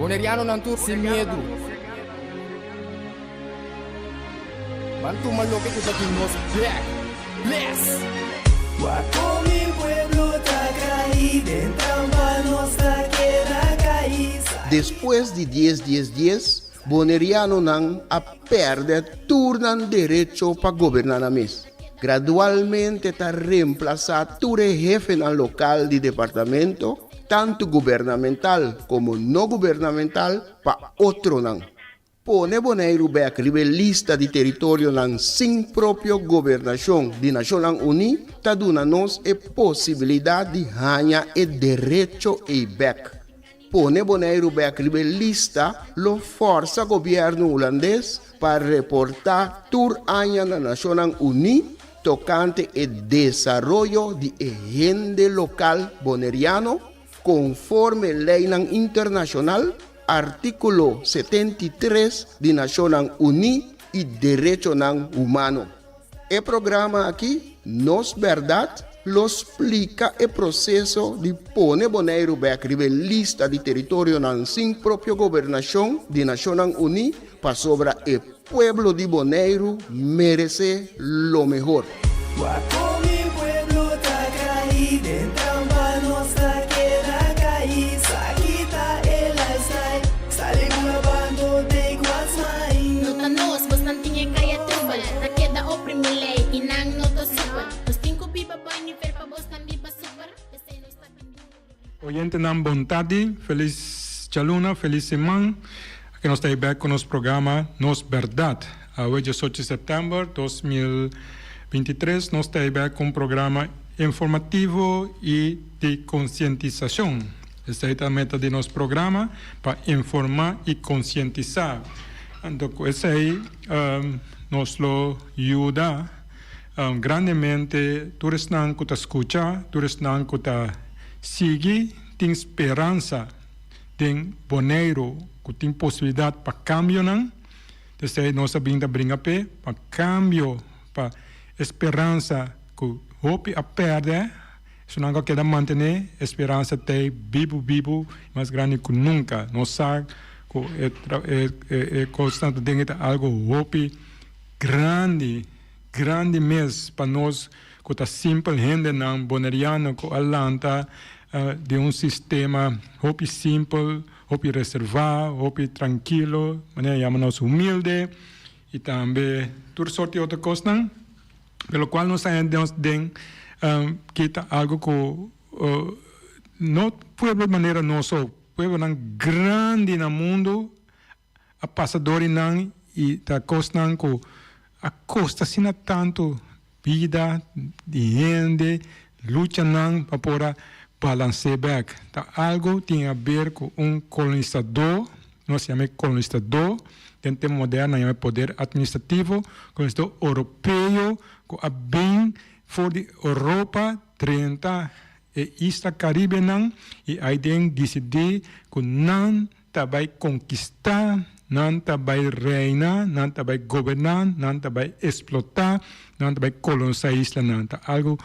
Bonerianonan tur sin miedu. Ban tuma loke ku ta di nos bek. Bless! Wak kon mi pueblo ta kai den trampa nos ta keda kai. Despues di dies dies dies, Bonerianonan a pèrdè tur nan derecho pa goberná nan mes. Gradualmente ta remplasá tur e hefenan lokal di departamento, tantu gubernamental komo no gubernamental, pa otronan. Pone Boneiru bèk riba e lista di teritorionan sin propio gobernashon di Nashonnan Uní ta duna nos e posibilidat di haña e derecho ei bèk. Pone Boneiru bèk riba e lista lo fòrsa gobièrnu hulandes pa reportá tur aña na Nashonnan Uní tokante e desaroyo di e hende lokal boneriano konforme leinan internashonal, artíkulo 73 di Nashonnan Uní i derechonan humano. E programa aki, Nos Bèrdat, lo splika e proseso di pone Boneiru bèk riba e lista di teritorionan sin propio gobernashon di Nashonnan Uní pasobra e pueblo di Boneiru meresé lo mehor. Wak kon mi pueblo ta kai den trampa nos ta keda kai sa kita e lifestyle sali bula bando take what's mine. No ta nos, bosnan tin e kaya trubel Ta keda oprimi lei i nan no ta super Nos tin ku biba bai nivel pa bosnan biba super P'esei nos ta bin duru. Oyentenan bon tardi, felis djaluna, felis siman. Aki nos ta ei bek ku nos programa Nos Bèrdat. Awe diesocho di sèptèmber 2023 nos ta ei bek ku un programa informativo i di konsientisashon. Esei ta meta di nos programa, pa informá i konsientisá. Anto ku esei nos lo yuda grandemente tur esnan ku ta skucha, tur esnan ku ta sigui tin speransa den Boneiru ku tin posibilidat pa kambionan. Esei nos a bin ta bringa p'e, pa kambio, pa e speransa ku hopi a pèrdè. Esunnan ku a keda mantené e speransa t'ei bibu bibu i mas grandi ku nunka. Nos sa ku e e kosnan ta den e ta algu hopi grandi, grandi mes pa nos ku ta simpel hendenan boneriano ku a lanta den un sistema hopi simpel, hopi reservá, hopi trankilo, manera yama nos humilde i tambe tur sort di otro kosnan. Pero locual nos a hende nos den kita algo cu no pueblo manera nos so, pueblonan grandi na mundo a pasa door di nan y ta cosnan cu a costa asina tanto bida di hende, luchanan pa por a balancea bek. Ta algo tin haber cu un colonisador. Nos yama e kolonistadó, den tempu moderno nan yama e poder atministrativo, kolonistadó oropeo ku a bin for di Oropa drenta e isla Karibenan i aiden disidí ku nan ta bai konkistá, nan ta bai reina, nan ta bai goberná, nan ta bai eksplotá, nan ta bai kolonisá islanan. Ta algu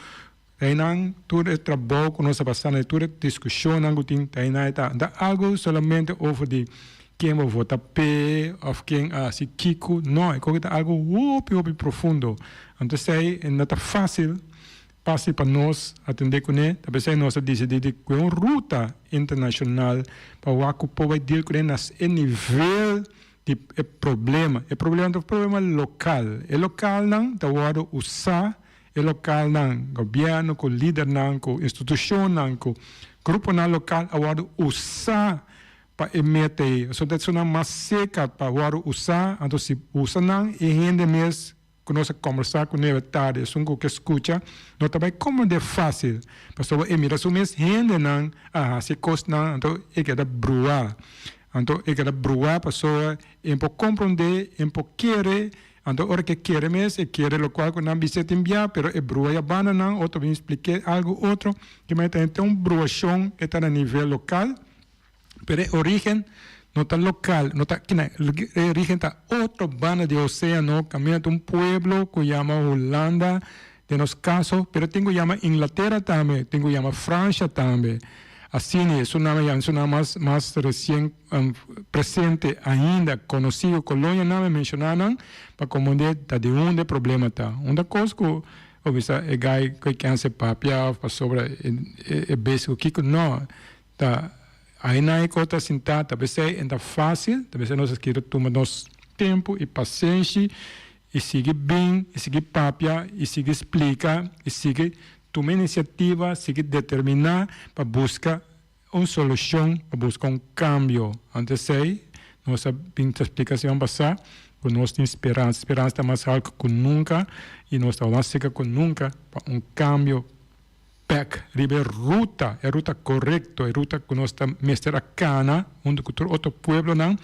Einan tur e trabou ku nos a pasa na tur e diskushonnan ku tin ta einan e ta. No ta algu solamente over di ken bo vota p'e òf ken a hasi kiko. No, e koki ta algu hopi hopi profundo. Anto esei no ta fásil fásil pa nos atendé kuné. Ta p'esei nos a disidí di kue un ruta internashonal pa wak ku por bai deal kuné na e nivel di e problema. E problema ta un problema lokal. E lokalnan ta wòrdu usá E lokalnan, gobièrnu ku lidernan ku institushonnan ku gruponan lokal a wòrdu usá pa e meta ei. Pasobra ta esunnan mas seka pa wòrdu usá, anto si usa nan e hende mes ku nos a kòmbersá kuné e tardi, esun ku ke skucha no ta bai komprendé fásil, pasobra e mira su mes hendenan a hasi e kosnan anto e keda bruá. Anto e keda bruá pasobra e por komprendé, e por kere. Anto ora ke kere mes, e kere lokual ku nan bis'é tin bia, pero e brua ya banda nan, otro bin splik'é algu otro, ke manera ta un bruashon e ta na nivel lokal, pero e origen no ta lokal, no ta kina, e origen ta otro banda di oséano, kaminda ta un pueblo ku yama Hulanda den nos kaso, pero tin ku yama Inglatera tambe, tin ku yama Fransha tambe. Asina esunnan ya esunnan mas mas resien presente ainda konosí ku kolonianan mi menshoná nan pa komprendé ta di unda e problema ta. Un ta kos ku bo bisa e gai ku e kense papia òf pasobra e bes ku kiko no ta ainan e kos ta sintá ta p'esei e ta fásil ta p'esei nos a kere tuma nos tempu i pasenshi i sigui bin i sigui papia i sigui splika i sigui Tuma inisiativa, sigui determiná pa buska un solushon, pa buska un kambio. Anto esei nos a bin ta splika siman pasá ku nos tin speransa. Speransa ta mas haltu ku nunka i nos ta mas serka ku nunka pa un kambio bèk riba e ruta, e ruta korekto, e ruta ku nos ta mester a kana huntu ku tur otro pueblonan.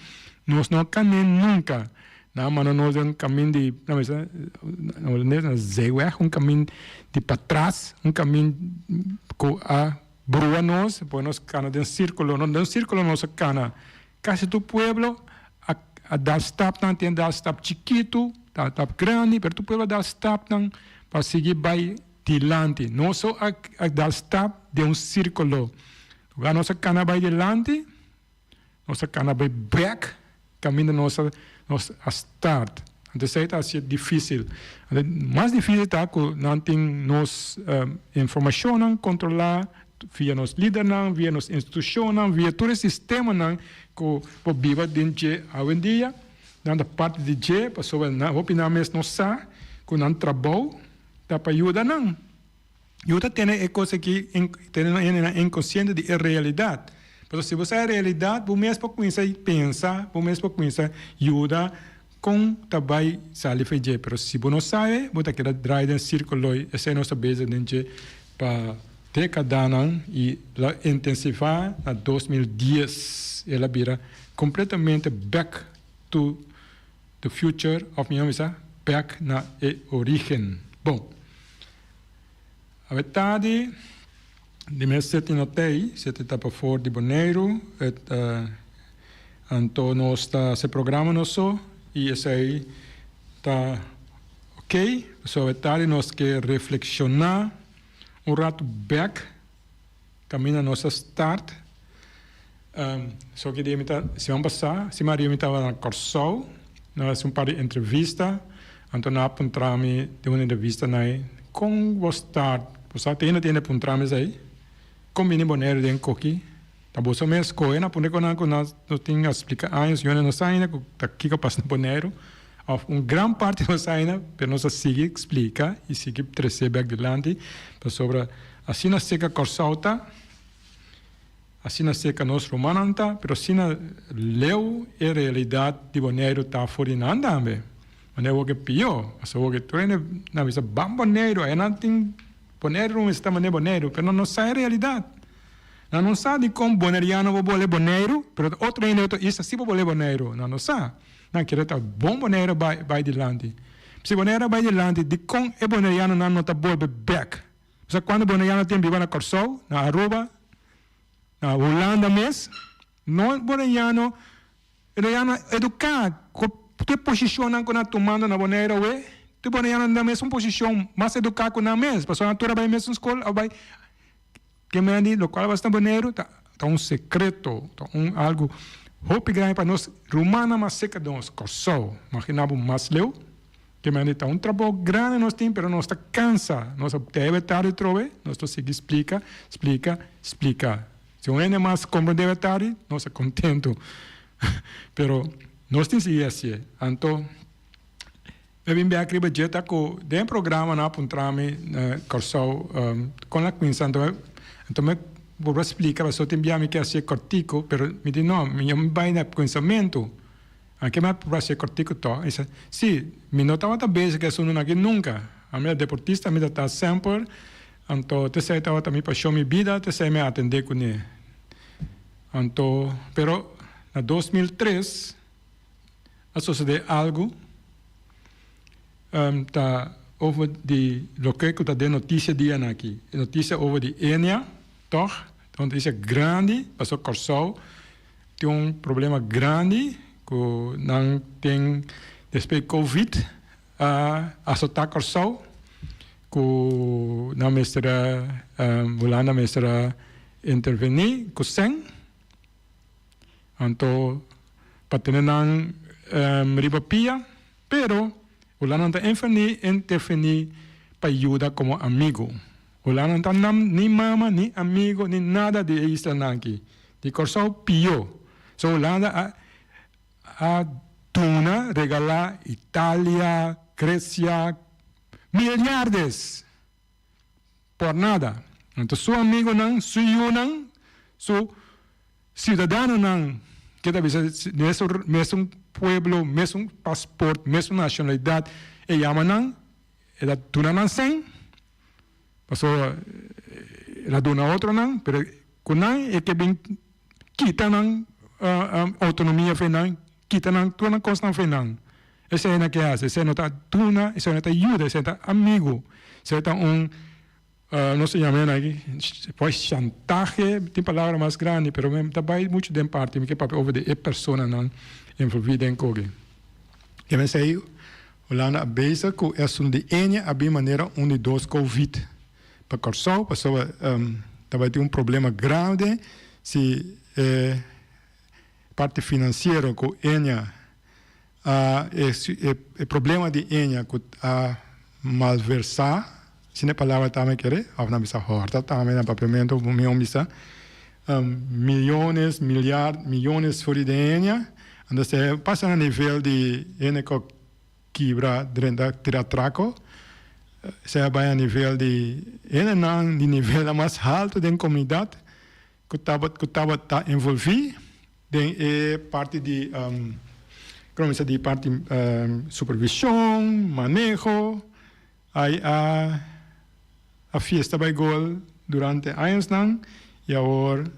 Nos no a kan'é nunka. Nan manda nos den un kamin di, nan bisa, na holandes nan zeeweg, un kamin di patras, un kamin ku a brua nos, pone nos kana den sirkulo. No den sirkulo nos a kana. Kasi tur pueblo a a dal stapnan, tin a dal stap chikitu, dal stap grandi, pero tur pueblo a dal stapnan pa sigui bai dilanti. Nos so a a dal stap den un sirkulo. Lugar nos a kana bai dilanti. Nos a kana bai bek kaminda nos a nos a start. Anto esei ta hasié difísil. Anto mas difísil ta ku nan tin nos informashonnan kontrolá via nos lidernan, via nos institushonnan, via tur e sistemanan ku por biba den dje awendia. Nan ta parti di dje pasobra nan hopi nan mes no sa ku nan trabou ta pa yuda nan. Yo ta tene e kos aki, tene nan hendenan inkonsiente di e realidat. Pasobra si bo sa e realidat, bo mes por kuminsá pensa, bo mes por kuminsá yuda kon ta bai sali for dje. Pero si bo no sa e, bo ta keda drai den sirkulo i esei nos ta bezig den dje pa dekadanan i lo intensivá na 2010. El a bira kompletamente back to the future òf mihó bisa back na e origen. Bon. Awe tardi di mes seti no tei, seti ta pafor di Boneiru, et anto nos ta hasi programa nos so i esei ta ok. So awe tardi nos ke reflekshoná un ratu bèk kaminda nos a start. So ki dia mi ta, siman pasá, siman ariba mi tabata na Kòrsou, nan a hasi un par di entrevista, anto nan a puntra mi den un entrevista nan, kon bo start, bo sa te hende a puntra mi esei, kon bini Boneiru den koki, ta boso mes skohe, nan a puntra ku nan ku nan no tin a splika años, yonan no sa ainda ku ta kiko a pasa na Boneiru, òf un gran parti no sa ainda, pero nos a sigui splika i sigui trese bèk dilanti, pasobra asina seka Kòrsou ta. Asina serka nos rumannan ta, pero asina leu e realidat di Boneiru ta for di nan tambe. Manera wou ke pió, pasobra wou ke tur hende na bisa ban Boneiru, aya nan tin Boneiru mester ta manera Boneiru, pero nan no sa e realidat. Nan no sa dikon boneriano por bole Boneiru, pero otro hende otro isla si por bole Boneiru, nan no sa. Nan kere ta bon Boneiru bai bai dilanti. Si Boneiru a bai dilanti, dikon e bonerianonan no ta bolbe bèk? Sa cuando boneriano tin biba na Corsou, na Aruba, na Hulanda mes, no boneriano, boneriano educa cu tur e posicionnan cu nan a tumando na Bonaire awe, tur boneriano na mesun posicion mas educa cu nan mes, pasobra nan tur a bay mesun scol, a bay ke men di locual a pasa na Boneiru ta ta un secreto, ta un algo hopi grandi pa nos rumannan mas cerca di nos, Corsou, imagina bo mas leu. Te mende ta un trabou grandi nos tin pero nos ta cansa, nos a debe tardi trobe, nos ta sigui splica, splica, splica. Si un hende mas comprende e tardi, nos ta contento. Pero nos tin sigui hacié. Anto mi a bin bek riba dje ta cu den e programa nan a puntra mi na Corsou con la cuminsa anto anto mi por a splica pasobra tin bia mi ke hacié cortico pero mi di no mi bai na cuminsamento. Anke mi a proba hacié cortico toch? E sa, Si, mi no tabata bezig cu asuntonan aki nunca. Ami ta deportista, mi ta ta semper, anto t'esei tabata mi pasion, mi bida, t'esei mi a atende cune. Anto, pero na 2003 a sosode algo, ta over di loke cu ta den noticia dianan aki. E noticia over di Enia, toch? Ta un noticia grandi, pasobra Corsou Tin un problema grandi ku nan tin despues covid a asotá Kòrsou ku nan mester a Hulanda mester a intervení ku sèn, anto pa tene nan riba pia, pero Hulanda no ta intervení pa yuda komo amigu. Hulanda no ta ni mama, ni amigu, ni nada di e islanan aki. Di Kòrsou pió. So Hulanda a a duna, regalá Italia, Grecia, miliardes por nada. Anto su amigunan, su yunan, su ciudadanonan ke ta bisa mesun pueblo, mesun paspoort, mesun nacionalidad, e yama nan, e ta duna nan cen, pasobra el a duna otronan, pero cu nan e ke bin kita nan autonomia fe nan, kita nan tur nan cosnan fe nan. Esey nan ke haci, esey no ta duna, esey no ta yuda, esey ta amigo, esey ta un nos ta yama aki pues chantahe, tin palabra mas grandi pero mi ta bay mucho den parti mi ke papia over di e personanan envolvi den koki. E mes ey Hulanda a bezig ku e asuntu di Enia a bin manera un di dos covid pa Kòrsou pasobra tabatin un problema grandi si e parti finansiero ku Enia a e problema di Enia ku a malversá, asina e palabra tambe kere, òf nan bisa hòrta tambe na papiamentu mihó bisa, miyones, milyard, miyones for di den Enia, anto e pasa na nivel di hende ku kibra drenta tira atrako, esei a bai a nivel di hendenan di nivelnan mas haltu den komunidat ku ku tabata envolví den e parti di como bisa di parti supervision, maneho, ai a a fiesta bai gol durante añosnan y awor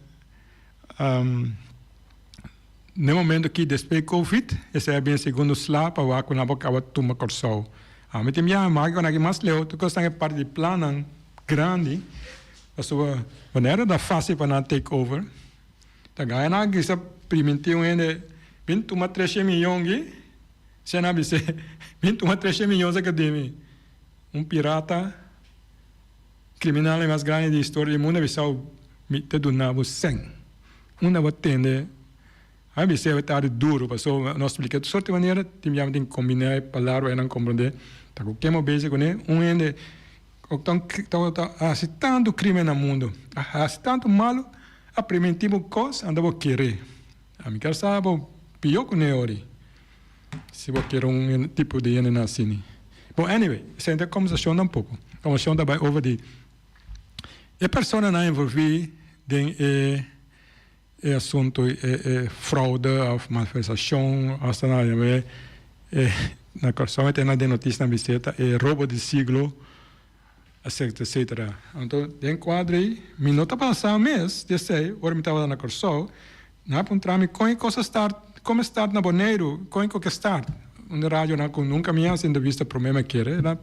n'e momento aki despues covid esei a bin e segundo sla pa wak ku nan por kaba tuma Kòrsou. Ami tin biaha mas ku nan aki mas leu tur kos ta e parti di plannan grandi pasobra manera ta fácil pa nan take over. Ta gana nan a grisa primintí un hende bin tuma treshe miyon gi si nan a bis'é bin tuma treshe miyon sa ke di mi. Un pirata kriminal e mas grandi di historia di mundu a bisau mi ta duna bo sen. Unda bo tende a bis'é bo tardi duru pasobra nos splika di tur sorti manera tin biaha tin kombiná e palabra pa nan komprondé ta ku ken bo bezig kuné un hende ku ta hasi tantu krimen na mundu a hasi tantu malu. A primintí bo kos anda bo kere. Ami kier sa bo pió ku Neori si bo kere un tipo di hende na asini. Bon anyway, esei no ta e kombersashon tampoko. Kombersashon ta bai over di e personanan envolví den e e asuntu e e fraude òf malversashon hasta nan a yam'é e na Kòrsou e tene den notisianan bis'é ta e robo di siglo. Etcetera, etcetera. Anto den kuadro ei mi no tabata sa mes di esei ora mi tabata na Kòrsou. Nan a puntra mi kon e kos a start, kon a start na Boneiru, kon e koke start. Un di radionan ku nunka mi hasi entrevista promé mi a kere, nan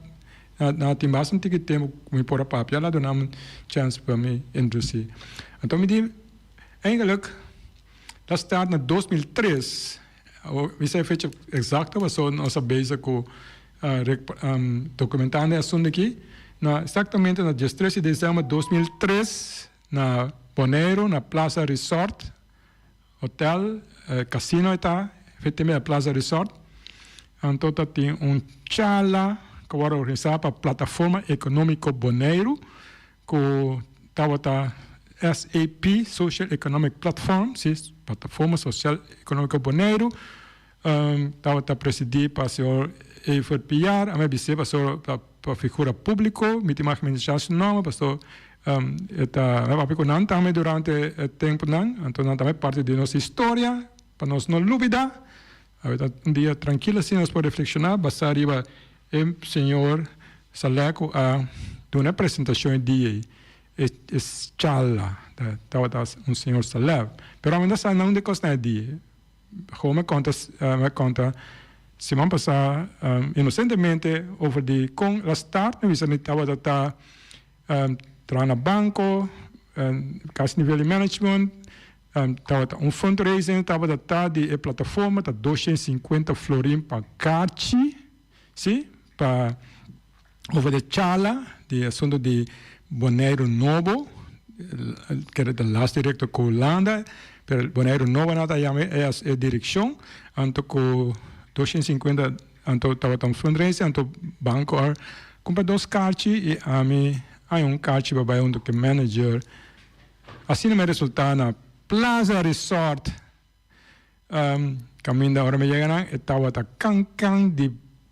a tin basta un tiki tempu ku mi por a papia, la duna mi un chèns pa mi introdusí. Anto mi di, Eigenlijk ta start na 2003, mi sa e fecha eksakto pasobra nos a bezig ku Documentando e asunto aki, na exactamente na diestres di december 2003 na Boneiru na Plaza Resort Hotel, casino e ta, efectivamente na Plaza Resort, anto ta tin un charla cu a worde organisa pa Plataforma Economico Boneiru cu tabata SEP, Social Economic Platform, si, Plataforma Social Economico Boneiru, Tabata presidí pa señor Evert Piar, a mi bis'é pasobra ta pa figura públiko, mi tin mag menshá su nòmber pasobra e ta mi a papia ku nan tambe durante e tempunan, anto nan tambe parti di nos historia pa nos no lubidá. A ta un dia trankil asina nos por reflekshoná basá riba e señor Saleh ku a duna e presentashon e dia ei, e charla tabata un señor Saleh, pero ami no sa nan di kos nan e dia. Gewoon mi konta mi konta siman pasá inosentemente over di kon la start mi bisa mi tabata ta traha na banko kasi nivel di management tabata un fundraising tabata ta di e plataforma ta 250 florin pa karchi si pa over di charla di asunto di Boneiru nobo. Kere ta las directo ku Hulanda, pero Boneiru nobo nan ta yama e direkshon, anto ku 250 anto tabata un fundraising anto banko a kumpra dos karchi i ami haña un karchi pa bai huntu ku e manager. Asina mi a resulta na Plaza Resort. Kaminda ora mi yega nan e tabata kan kan di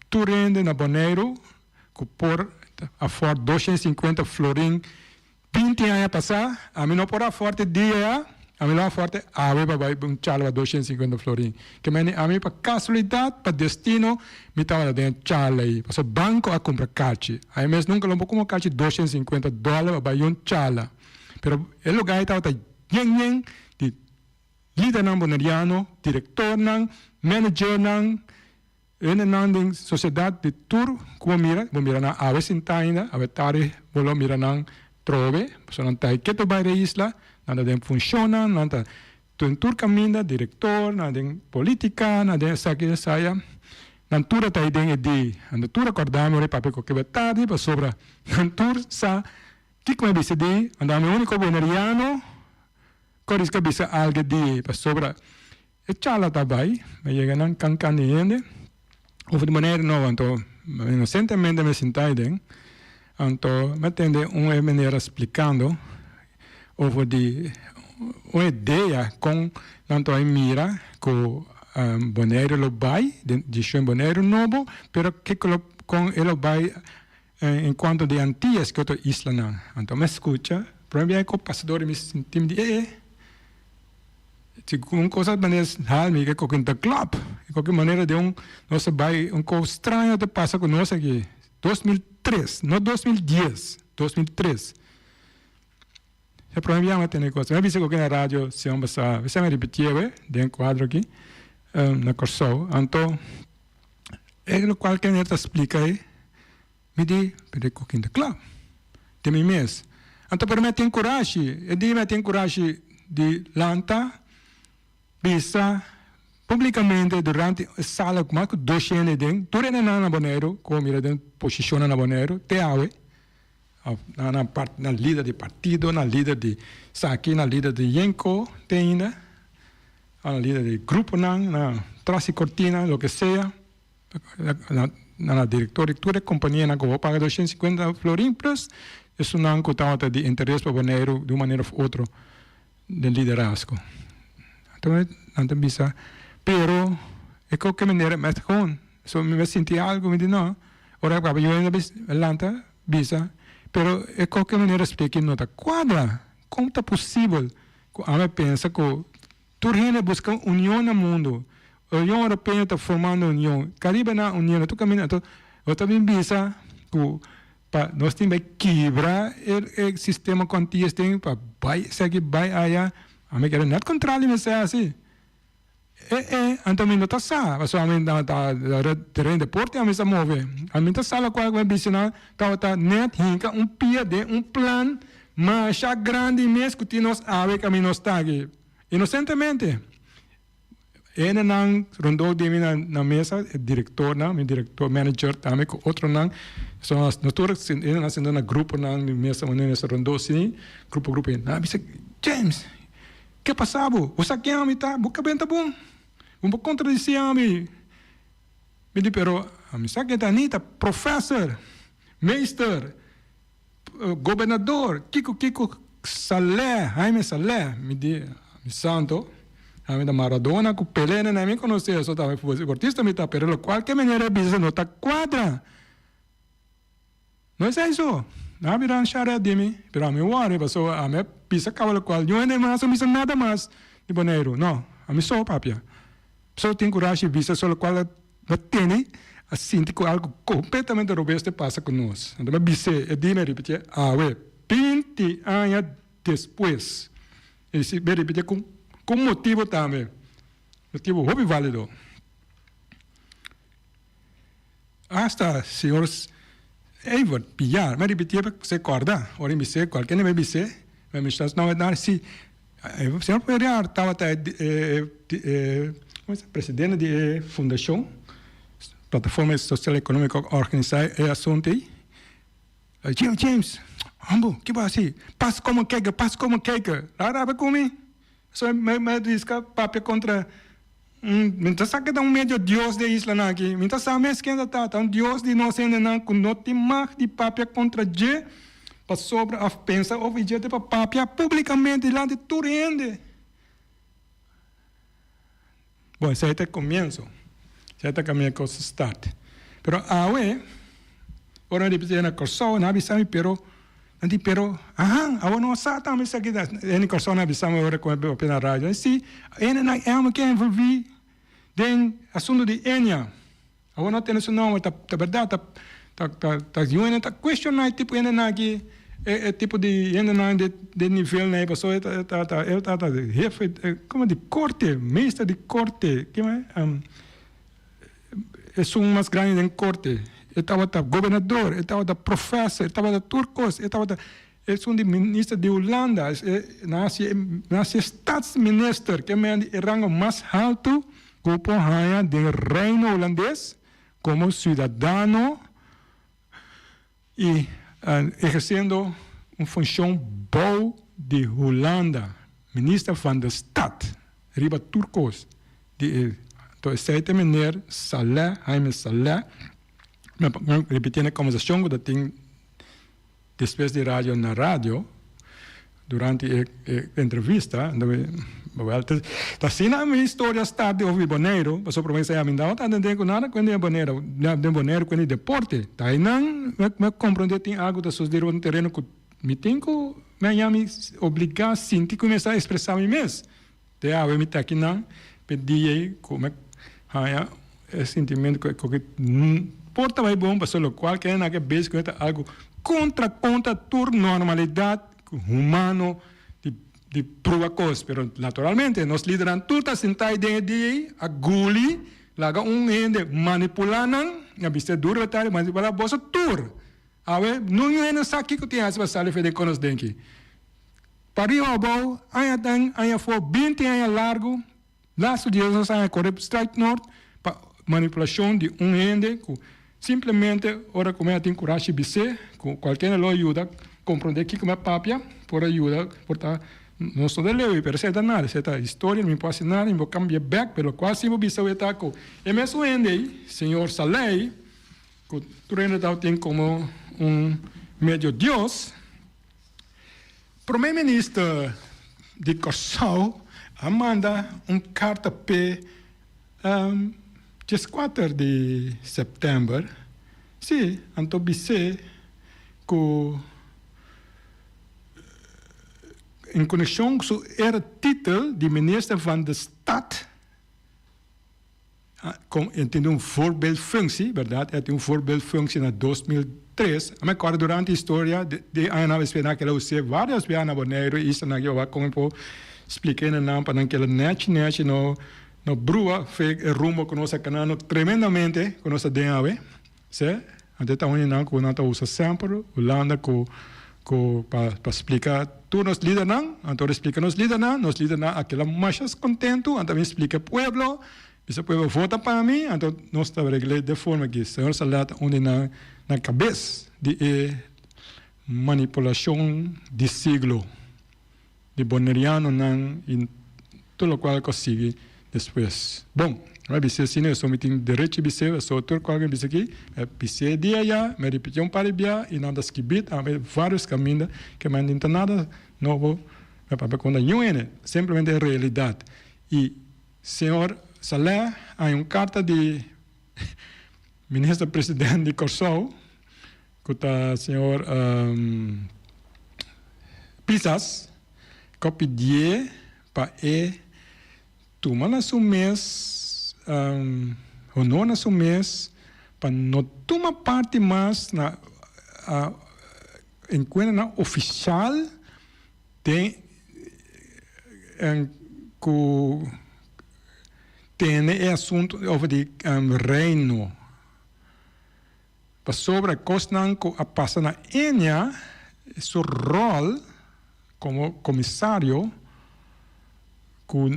tur hende na Boneiru ku por afòrt 250 florin 20 aña pasá. Ami no por afòrt e dia ya, ami lo afòrt e awe pa bai un chala pa 250 florin. Ke mende ami pa kasualidat, pa destino mi tabata den e chala ei pasobra banko a kumpra kachi. Ami mes nunka lo por kumpra kachi 250 dòler pa bai un chala. Pero e lugá ei tabata yen yen di Lidernan boneriano, direktornan, managernan, hendenan den sosiedat di tur ku bo mira, bo mira nan awe sintá ainda, awe tardi bo lo mira nan trobe, pasobra nan ta ketu bai den isla, nan ta den funshonnan, nan ta den tur kaminda, direktor, nan den politika, nan den esaki esaya, nan tur a ta ei den e di, nan tur a kòrda mi ora e papia ku kebra tardi pasobra nan tur sa kiko mi a bisa di, anto ami úniko boneriano. Koris ka bisa alge di pasobra e chala ta bai, a yega nan kan kan di hende over di manera nobo anto inosentemente mi sinta aiden anto mi a tende un e manera splikando over di un idea kon nan ta bai mira ku Boneiru lo bai den dishon Boneiru nobo pero kiko lo kon e lo bai En cuanto di Antillas ki otro islanan, anto mi a scucha, prome biaha cu pasador mi sinti mi di eh eh, si un cosa manera haal mi ke koki ta klop, di cualkier manera den un nos a bay un cos straño ta pasa cu nos aki, 2003, no 2010, 2003. E prome biaha mi a tende cos, mi a bisa koki na radio siman pasa, mi sa mi a ripiti awe den cuadro aki na Corsou, anto. E lokual ku e ta splika ei, mi di, pero e kokin ta kla den mi mes. Anto pero mi a tin kurashi, e dia mi a tin kurashi di lanta bisa publikamente durante e sala ku mas ku dos hende den, tur hendenan na Boneiru ku mira den posishonnan na Boneiru te awe, nan nan part nan lider di partido, nan lider di esaki, nan lider di yenko te ainda. A lider di gruponan, na tras di kortina, loke sea, na na direktor di tur e kompanianan ku bo paga 250 florin plus esunnan ku tabata di interes pa Boneiru di un manera of otro den liderazgo. Anto nan ta bisa, pero e koke manera mester gewoon, so mi a sinti algu, mi di no, ora ku yu hende a lanta bisa, pero e koke manera spliki no ta kuadra, kon ta posibel Ku ami pensa ku tur hende buska union na mundu. Union Europeo ta formando union, Karibe na uniendo tur kaminda. Anto bo ta bin bisa ku pa nos tin bai kibra e sistema ku Antillas tin pa bai esaki bai aya. Ami kere nèt kontrario mester hasi. E e, anto mi no ta sa, pasobra ami ta tereno deporte ami sa move. Ami ta sa lokual ku mi bisa nan tabata nèt hinka un pia den un plan masha grandi mes ku tin nos awe ku ami no sta aki. Inosentemente, hendenan rondó di mi na mesa, e direktornan, mi direktor, manager tambe ku otronan, so nos tur hendenan sinta na gruponan di mesa manera nos ta rondó así, grupo grupo, nan a bisa, James! Ke pasa bo? Bo sa ken ami ta? Bo kabenta bon. Bo por kontradisí ami. Mi di, Pero ami sa ken ta Anita, professor, meester, gobernador, kiko kiko Saleh, Jaime Saleh. Mi di, Mi santo, ami ta Maradona ku Pelé nena mi konosé, so ta deportista mi ta, pero lokual ke manera e bisa no ta kuadra. No esei so, nan a bira sharea di mi, pero ami wòri pasobra ami a bisa kaba lokual niun hende mas a bisa nada mas di Boneiru. No, ami so papia. So tin kurashi bisa so lokual a tene a sinti ku algu kompletamente robes ta pasa ku nos. Anto mi a bis'é, e di mi a ripitié awe, 20 aña despues. I si mi a ripitié ku motibu tambe, motibu hopi válido. Asta señor Evert Piar, mi a ripitié pa se kòrda, ora mi bis'é, kualke hende mi bis'é, mi mester no a si señor Piar tabata e presidente di e fundashon Plataforma Sosial Ekonómiko a organisá e asuntu ei. James, James! Hombo, ki bo hasi? Pas komen kijken, pas komen kijken. Laat rabia ku mi. So mi mi riska papia kontra un mi ta sa ke ta un medio dios di e islanan aki. Mi ta sa mes ken ta ta. Ta un dios di nos hendenan ku no tin mag di papia kontra dje pasobra òf pensa òf dje te pa papia públikamente dilanti tur hende. Bon, esei ta e komienso. Esei ta kaminda kos a start. Pero awe, ora nan ripití na Kòrsou, nan a bisa mi, pero, nan di, pero, ahan, awor no sa tambe esaki ta. Hende Kòrsou nan a bisa mi ora ku mi papia na radio. Si, hendenan amo ke envolví den asuntu di Enia. Awor no tene su nomber, ta ta berdad, ta ta ta ta yu hende ta cuestiona e tipo hendenan aki, e e tipo di hendenan di di nivel nei pasobra e ta e ta ta e ta ta hefe como di corte, meester di corte, kima esun mas grandi den corte, e tabata gobernador, e tabata professor, e tabata tur cos, e tabata esun di minister di Hulanda, nan hasi nan hasi statsminister, ke men di e rango mas halto Ku por haña den Reino Hulandes komo siudadano i ehersiendo un funshon bou di Hulanda, Minister van de Stad, riba tur kos di e Anto esei ta meneer Saleh, Jaime Saleh, mi a ripití na e kombersashon ku ta tin Despues di radio na radio, durante e e entrevista, wel ta asina mi historia start di over di Boneiru, pasobra prome esei ami no tabata atendé ku nada kuende di Boneiru, den Boneiru kuende di deporte. Ta einan mi a komprondé tin algu ta sucede riba un tereno ku mi tin ku mi a yami obligá sinti ku mi mester a ekspresá mi mes. Te awe mi ta akinan p'e dia ei ku mi haña e sintimentu ku ku por ta bai bon pasobra lokual ke nan ke bes ku ta algu kontra kontra tur normalidat humano di di pruba kos pero naturalmente nos lidernan tur ta sinta ei den e dia ei a guli laga un hende manipulá nan a bis'é duru bataya manipulá boso tur awe nunca hende sa kiko tin hasi pa sali for di konos denki. Pariba abou, aña aden, aña afó, binti aña largu, lastu di esos aña kore straight nort pa manipulashon di un hende ku simplemente ora ku mi a tin kurashi bis'é ku kualkier lo a yuda komprondé kiko mi a papia por a yuda por ta nos no ta leu pero esei ta nada esei ta historia mi por hasi nada mi por kambia bèk pero lokual si bo bisa weta ku e mesun hende ei señor Salei ku tur hende tabatin komo un medio dios. Prome Minister di Kòrsou a manda un karta p'e dieskuater di sèptèmber, si, anto bis'é ku en konekshon ku su eretitel di Minister van de Stad, E tin un voorbeeldfunctie, berdad? E tin un voorbeeldfunctie na 2003. A mi acorda durante historia di añanan a spera kela us'é varios biaha na Boneiru i isla nan Jehová kon por spliká na nan pa nan keda nechi nechi no no brua fe e rumbo ku nos a kana no tremendamente ku nos ta den awe. Se, anto e ta un di nan ku nan ta usa semper Hulanda ku ku pa pa splika tur nos lidernan, anto ora e splika nos lidernan, nos lidernan a keda masha kontentu, anto a bin splika e pueblo, bisa e pueblo vota pa mi, anto nos ta regl'é den forma aki. Señor Saleh ta un di nan na kabes di e manipulashon di siglo. Di bonerianonan y tur locual cu a sigui despues. Bon, mi a bis'é asina, eso mi tin derecho di bis'é, eso tur cual mi a bisa aki, mi a bis'é di aya, mi a ripitié un par di bia y nan ta skibí tambe varios caminda ke mi a ninta nada nobo, mi a papia contra niun hende, simplemente e realidad. Y señor Saleh a haña un carta di Minister President di Corsou, Ku ta señor Pisas ku a pidié pa e tuma na su mes honor na su mes pa no tuma parti mas na enkuentronan ofisial den ku tene e asuntu over di Reino. Pasobra e kosnan ku a pasa na Enia, su ròl komo komisario ku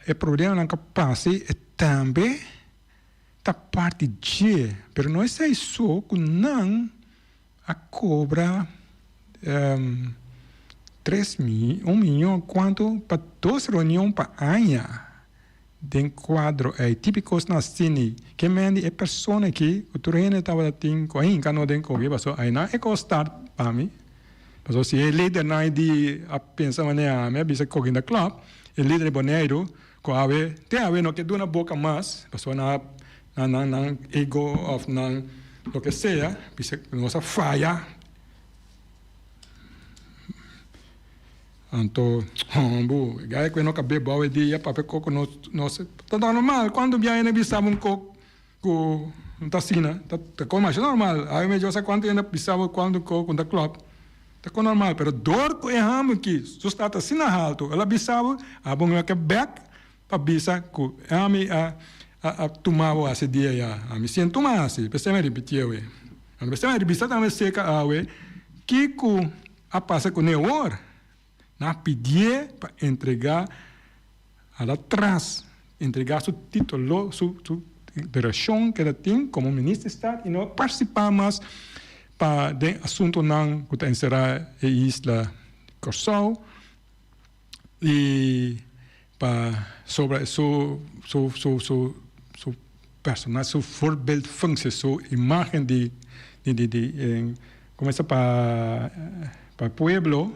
e problemanan ku a pasa e tambe ta parti dje. Pero no esei so ku nan a kobra. Tres mi, un miyon kuantu pa dos reunion pa aña den kuadro ei. Tipi kosnan asini. Ke men di e persona aki ku tur hende tabata tin ku a hinka no den koki pasobra ainan e kos start pa mi. Pasobra si e lidernan di a pensa manera ami a bisa koki na klòp, e lider di Boneiru ku awe te awe no ke duna boka mas pasobra nan nan nan ego òf nan loke sea bisa nos a faya. Anto, hombu, gaya ku e no ka bebe awe dia papia koko no no ta normal. Kuantu bia hende bisa bo un kok ku no ta asina? Ta ta kon masha normal. Awe mi djosa kuantu hende bisa bo kuantu kok ku no ta klòp. Ta kon normal. Pero dor ku e hamber aki su stata asina haltu, el a bisa bo, abo no ke bèk pa bisa ku ami a a tuma bo hasi dia ya. Ami sin tuma hasi, p'esei mi a ripitié awe. Anto p'esei mi a ripitá tambe serka awe kiko a pasa kuné awor. Nan a pidié pa entregá hala tras, entregá su titulo, su su direccion ku el a tin komo minister di stad i no a partisipá mas pa den asuntunan ku ta enserá e isla Kòrsou. Y pa sobra su su su su su personal su voorbeeldfunctie su imagen di di di di como esta pa pa pueblo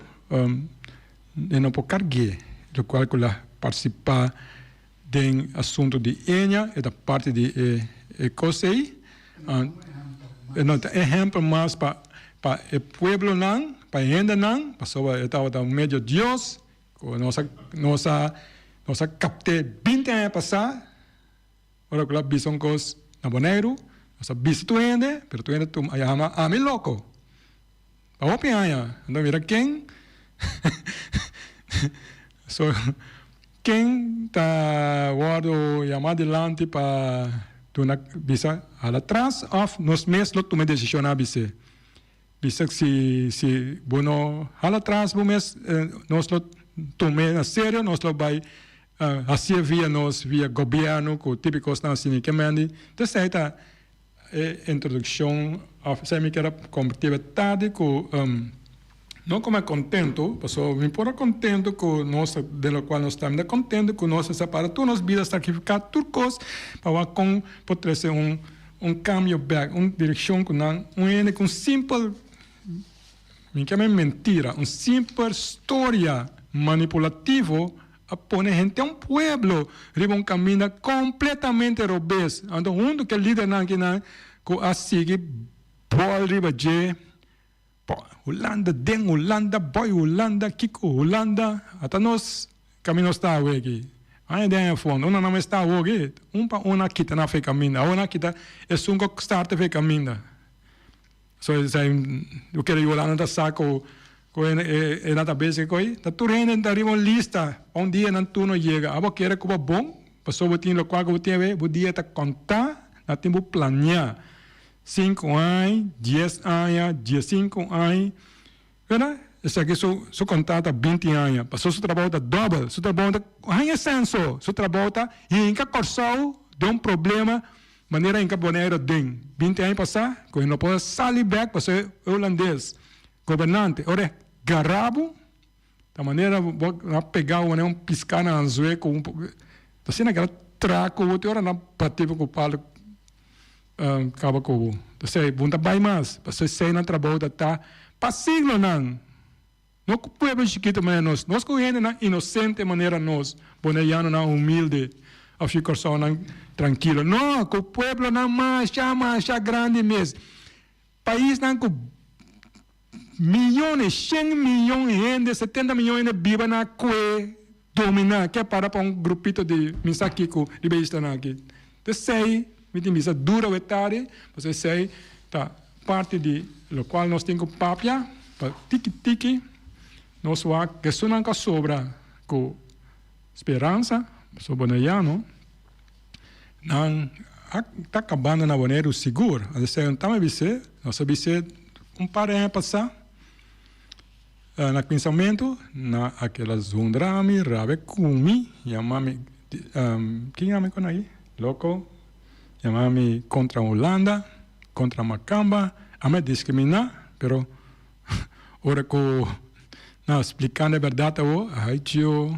e no por cargue locual cu la participa den asunto di eña e ta parti di e e cos ey e no ta ehempel mas pa pa e pueblonan pa e hendenan pasobra e tabata un medio Dios cu nos a nos a nos a capte binti aña pasa ora cu lo a bisa un cos na Boneiru nos a bisa tur hende pero tur hende a yama ami loco. Pa hopi aña, anto mira ken so ken ta wordo yama dilanti pa duna bisa hala tras of nos mes lo tuma e decision a bis'e. Bisa si si bo no hala tras bo mes nos lo tum'e na serio nos lo bay haci'e via nos via gobierno cu tipo cosnan asina ke mende. Entonces esey ta E introduccion of esei mi kier a comparti e tardi cu no como e contento pasobra mi por a contento cu nos ta den locual nos ta mi ta contento cu nos a separa tur nos bida sacrifica tur cos pa wak con por trece un un cambio bek un direccion cu nan un hende cu un simpel mi kier mentira un simpel storia manipulativo A pone henter un pueblo riba un caminda completamente robes. Anto hunto cu e lidernan akinan cu a sigui bol riba dje, bo Hulanda den Hulanda, boy Hulanda, kico Hulanda, ata nos caminda nos ta awe aki. Aña den aña fondo, unda nan mester awo aki, un pa un a kita nan afe caminda, awor nan a kita esun cu a start afe caminda. So esei bo kere Yolanda ta sa ku ku e nan ta bezig koe. Ta tur hende ta riba un lista pa un dia nan turno yega. Abo kere ku bo bon pasobra bo tin lokual ku bo tin awe, bo dia ta kontá, nan tin bo planiá. Sinku aña, dies aña, diesinku aña, wena esaki su su kontá ta binti aña pasobra su trabou ta dòbel, su trabou ta haña senso, su trabou ta hinka Kòrsou den un problema. Manera inca Bonaire den 20 aña pasá cu e no por a sali bek pasobra e Hulandes gobernante ora e gara bo ta manera bo a pega bo manera un pisca na anzue cu un ta asina keda tra cu bo te ora nan bati bo cu palo caba cu bo entonces bo no ta bay mas pasobra esey nan trabou ta ta pa siglonan. No cu pueblo chikito manera nos, nos cu hendenan inocente manera nos, Boneianonan humilde of yu Corsounan trankilo. No, cu pueblonan masha masha grandi mes. Paisnan cu miyones, shen miyon hende, setenta miyon hende biba na cue domina, ke para pa un grupito di mi sa kico riba e islanan aki. Esey mi tin bisa duro awe tardi, pasobra esey ta parti di locual nos tin cu papia pa tiki tiki nos wak esunnan cu a sobra cu speransa, pasobra Boneriano nan a ta cabando na Boneiru sigur. Esey no ta mi bis'e, nos a bis'e un par di aña pasa na cuminsamentu na akela zundra mi rabia cu mi yama mi ken yama mi con ayi? Loco yama mi contra Hulanda. Kontra Makamba a me diskriminá, pero Ora ku nan splikando e bèrdat awor, ai Tio,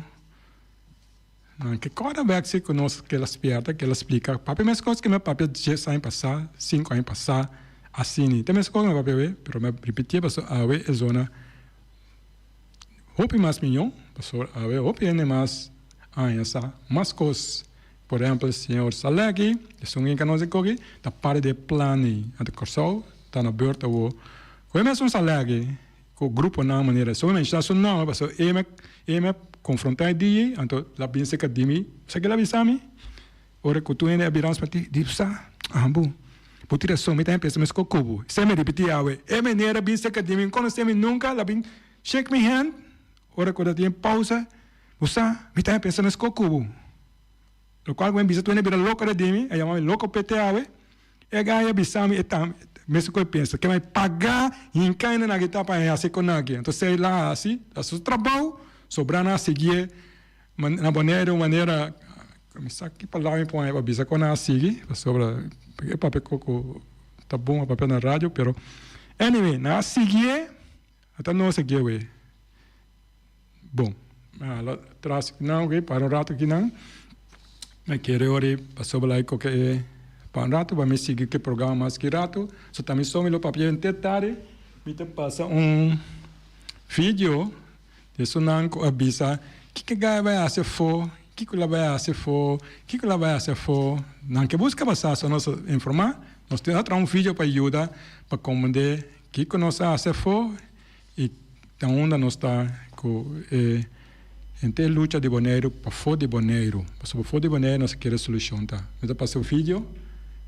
nan ke kòrda bèk si ku nos keda spièrta, keda splika. Papia meskos ku mi a papia dies aña pasá, sinku aña pasá, asina. Ta meskos ku mi a papia awe, pero mi a ripitié pasobra awe e zona hopi mas miñó, pasobra awe hopi hende mas aña sa mas kos. Por ehèmpel, señor Saleki, esun ku nos a kogi, ta parti di e plan ei. Anto Kòrsou ta na beurt awor. Ku e mesun Saleki, ku gruponan manera esun, mi menshoná su nòmber pasobra e me e me konfrontá e dia ei, anto el a bin serka di mi. Sa ke el a bisa mi? Ora ku tur hende a bira ons parti, di sa, ambu, bo tin rason, mi tambe pensa meskos ku bo. Esei mi ripití awe. E manera a bin serka di mi, mi konosé mi nunka, el a bin shake mi hand, ora ku ta tin pausa, bo sa, mi tambe pensa meskos ku bo. Lokual ku mi a bisa tur hende a bira loko riba di mi, a yama mi loko pete awe. E gai a bisa mi e tambe, mesun ku e pensa, ke mi paga hinka hende na kita pa e hasi kon aki. Entonces el a hasi, a hasi su trabou, sobrá nan a siguié na Boneiru un manera, mi sa ki palabra mi pone pa bisa kon nan a sigui, pasobra e papia ku ta bon pa papia na radio, pero anyway nan a siguié, ata nos a guia wei. Bon, mi a hala tras kinan oke, para un rato kinan. Mi kere ora e pasobra lai koke e pa un rato pa mi sigui ku e programa mas ki rato. So ta mi so mi lo papia henter tardi. Mi ta pasa un video di esunnan ku a bisa kiko gai bai hasi afó, kiko la bai hasi afó, kiko la bai hasi afó. Nan ke buska basa so nos a informá. Nos tin a traha un video pa yuda pa komprendé kiko nos a hasi afó. I ta unda nos ta ku e henter lucha di Boneiru pafó di Boneiru. Pasobra pafó di Boneiru nos a kere solushon ta. Mi ta pasa un video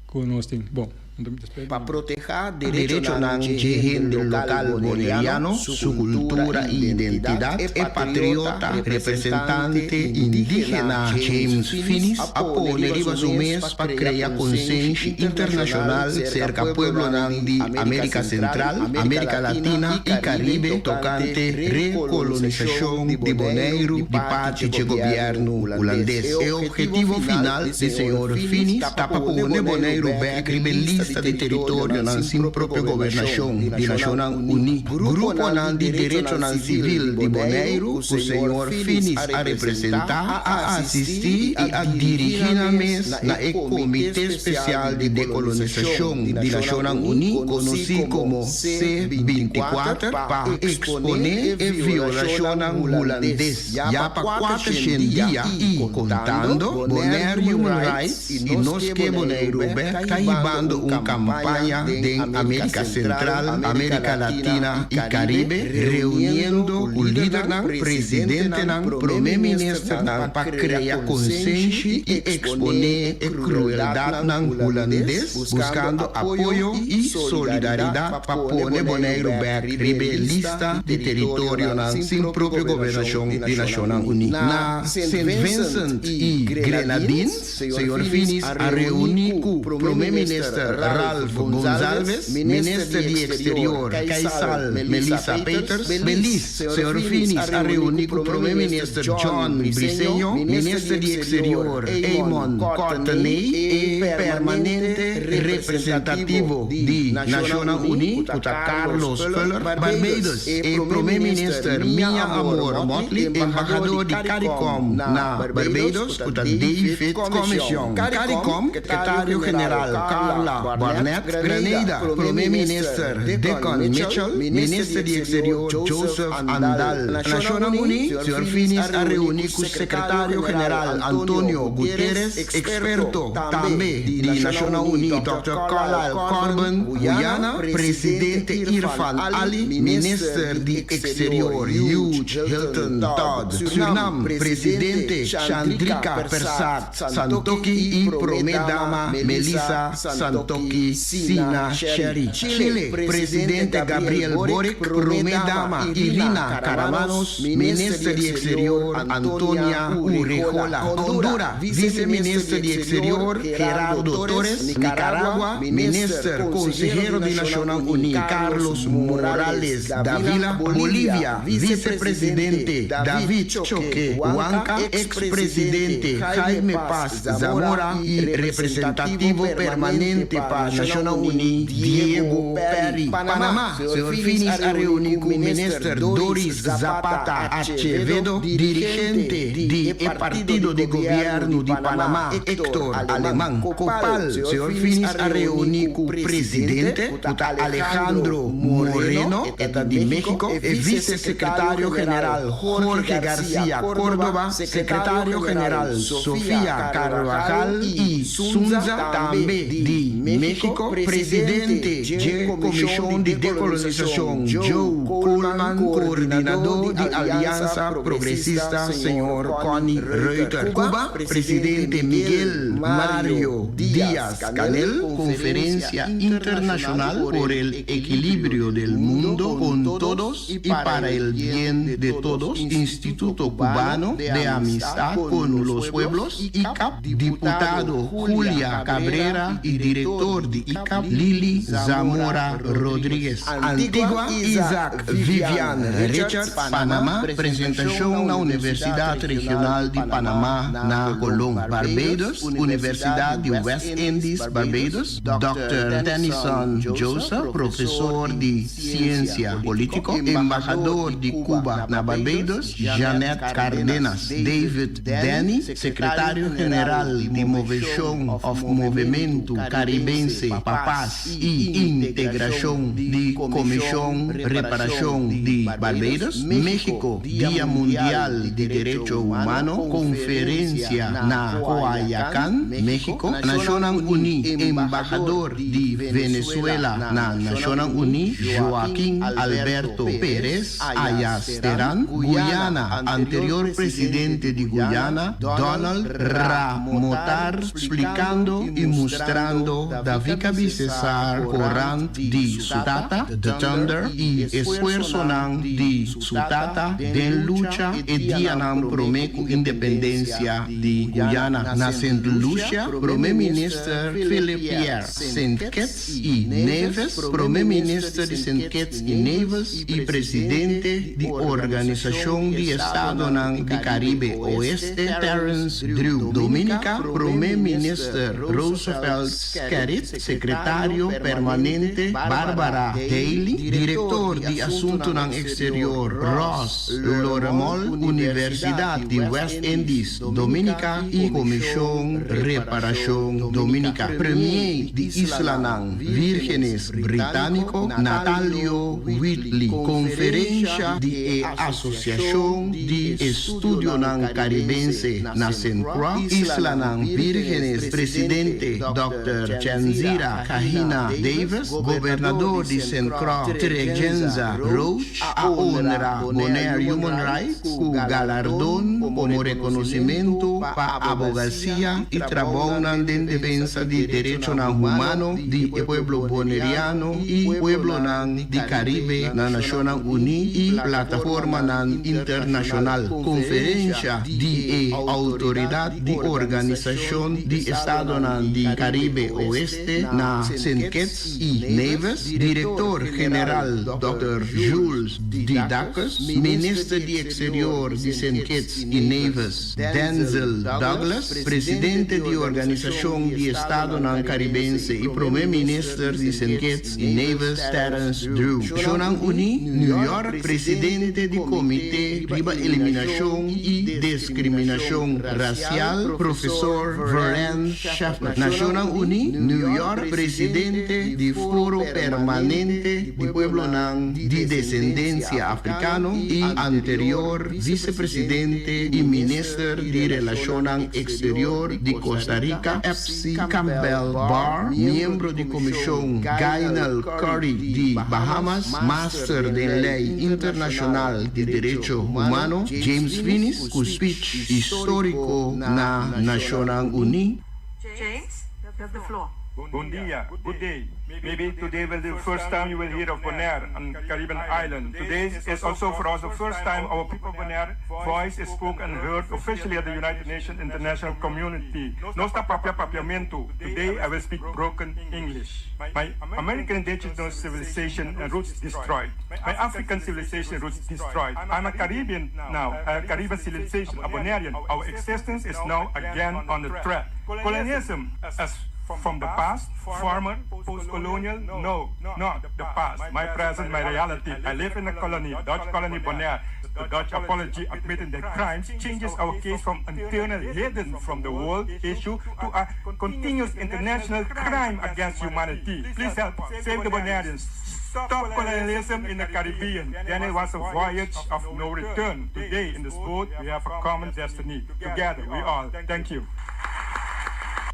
ku nos tin. Bon, despues. Pa protehá derechonan dje hende lokal boneriano, su kultura i identidat, e patriota representante indígena James Finies a pone riba su mes pa krea konsenshi internashonal serka pueblonan di Amerika Sentral, Amerika Latina i Karibe tokante rekolonisashon di Boneiru di parti dje gobièrnu hulandes. E ophetivo final di señor Finies ta pa pone Boneiru bèk riba e lista di teritorionan sin propio gobernashon di Nashonnan Uní. Gruponan di derechonan sivil di Boneiru ku señor Finies a representá a asistí i a dirigí nan mes na e Komité Spesial di Dekolonisashon di Nashonnan Uní, konosí komo C 24, pa eksponé e violashonnan hulandes ya pa 400 dia i kontando Bonaire Human Rights i Nos Ke Boneiru Bèk ta hibando un kampaña den Amerika Sentral, Amerika Latina i Karibe reuniendo ku lidernan, presidentenan, prome ministernan pa krea konsenshi i eksponé e krueldatnan hulandes buskando apoyo i solidaridat pa pone Boneiru bèk riba e lista di teritorionan sin propio gobernashon di Nashonnan Uní. Na Sint Vincent i Grenadines, señor Finies a reuní ku Prome Minister Ralph Gonsalves, Minister di Exterior Kaisal Melissa Peters, Belize, señor Finies a reuní ku Prome Minister John Briceño, Minister di Exterior Eamon Courtenay e Permanente Representativo di Nashonnan Uní ku ta Carlos Fuller, Barbados, e Prome Minister Mia Amor Mottley, Embahador di Caricom na Barbados ku ta David Comision, Caricom, Sekretario General Carla Barnett, Grenada, Prome Minister Deacon Mitchell, Minister di Exterior Joseph Andal. Nashonnan Uní, Señor Finies a reuní ku Sekretario General Antonio Guterres, eksperto tambe di Nashonnan Uní Dòkter Carlyle Corbin, Guyana, Presidente Irfaan Ali, Minister di Exterior Hugh Hilton Todd, Surnam, Presidente Chandrika Persad Santokhi i Prome Dama Melissa Santokhi Sina Sherry, Chile, Presidente Gabriel Boric, Prome Dama Irina Karamanos, Minister di Exterior Antonia Urrejola, Hondura, Vice Minister di Exterior Gerardo Torres, Nicaragua, Minister Consehero di Nacionnan Uní Carlos Morales Davila, Bolivia, Vice Presidente David Choque Huanca, ex Presidente Jaime Paz Zamora y Representativo Permanente. pa Nashonnan Uní Diego Perry. Panama, Señor Finies a reuní ku Minister Doris Zapata Acevedo, dirigente di e partido di gobièrnu di Panama Héctor Alemán. Copal, Señor Finies a reuní ku presidente, ku ta Alejandro Moreno, e ta di México, e vice-secretario general Jorge Garcia Córdoba, secretario general Sofia Carvajal y Sunza, tambe di México, presidente dje Comishon di Decolonisacion Joe Coleman, coordinador di Alianza Progresista señor Connie Reuter, Cuba, presidente Miguel Mario Díaz-Canel, Conferencia Internacional por el Equilibrio del Mundo con Todos y para el Bien de Todos, Instituto Cubano de Amistad con los Pueblos, ICAP, diputado Julia Cabrera y director di ICAP, Lili Zamora Rodríguez. Antigua, Isaac Vivian Richards, Panama, presentashon na Universidat Regional di Panama na Colón, Barbados, Universidat di West Indies, Barbados, Dòkter Tennyson Joseph, profesor di Siensia Polítiko, embahador di Cuba na Barbados, Jeanette Cardenas, David Danny, sekretario general di Moveshon òf Movementu Karibense pa Pas i Integrashon di Komishon Reparashon di Barbados, México, Dia Mundial di Derecho Humano, konferensia na Coayacán, México, Nashonnan Uní, embahador di Venezuela na Nashonnan Uní, Joaquín Alberto Pérez Ayasterán, Guyana, anterior presidente di Guyana, Donald Ramotar, splikando i mustrando Davika Bisesar korant di su tata, The Thunder, i esfuersonan di su tata den lucha e dianan promé ku independensia di Guyana. Na Sint Lucia, Promé Minister Philip Pierre, Sint Kitts i Nevis, Promé Minister di Sint Kitts i Nevis i Presidente di Organisashon di Estadonan di Karibe Oeste, Terrence Drew, Dominica, Promé Minister Roosevelt Skerrit, Sekretario Permanente Barbara Daly, Direktor di Asuntunan Eksterior Ross Loremol, Universidat di West Indies Dominica i Komishon Reparashon Dominica, Premier di Islanan Vírgenes Britániko Natalio Wheatley, Konferensha di e Asosiashon di Estudionan Karibense na Sint Croix, Islanan Vírgenes, Presidente dòkter Chenzira Kahina Davis, Gobernador di Sint Croix Tregenza Roach a honra Bonaire Human Rights ku galardon komo rekonosimentu pa abogasia i trabounan den defensa di derechonan humano di e pueblo boneriano i pueblonan di Karibe na Nashonnan Uní i plataformanan internashonal. Konferensha di e Outoridat di Organisashon di Estadonan di Karibe Oeste na Sint Kitts i Nevis, Direktor General dòkter Jules Didacus, Minister di Eksterior di Sint Kitts i Nevis Denzel Douglas, Presidente di Organisashon di Estadonan Karibense i Prome Minister di Sint Kitts i Nevis Terrence Drew. Nashonnan Uní, New York, Presidente di Komité riba Eliminashon i Deskriminashon Rasial, Profesor Verlene Shepherd. Nashonnan Uní, New York, Presidente di Foro Permanente di Pueblonan di Desendensia Afrikano i anterior Visepresidente i Minister di Relashonnan Eksterior di Costa Rica, Epsy Campbell Barr, miembro di Komishon Gaynell Curry di Bahamas, Master den Lei Internashonal di Derecho Humano, James Finies, ku speech históriko na Nashonnan Uní. James, you have the floor. Bon dia, good day. Maybe today will be the first time you will hear of Bonaire and Caribbean island. Today is also for us the first time our people of Bonaire voice is spoken and heard officially at the United Nations international community. Nos ta papia papiamento. Today I will speak broken English. My American indigenous civilization and roots destroyed. My African civilization roots destroyed. I'm a Caribbean now, a Caribbean civilization, a Bonairean. Our existence is now again on the threat. Colonialism as From the past, former, post-colonial, no, no, the past, my present, my reality. I live in a colony, Dutch colony Bonaire. The Dutch apology admitting their crimes changes our case from internal hidden from the world issue to a continuous international crime against humanity. Please help save the Bonaireans. Stop colonialism in the Caribbean. Then it was a voyage of no return. Today in this boat we have a common destiny. Together we all. Thank you.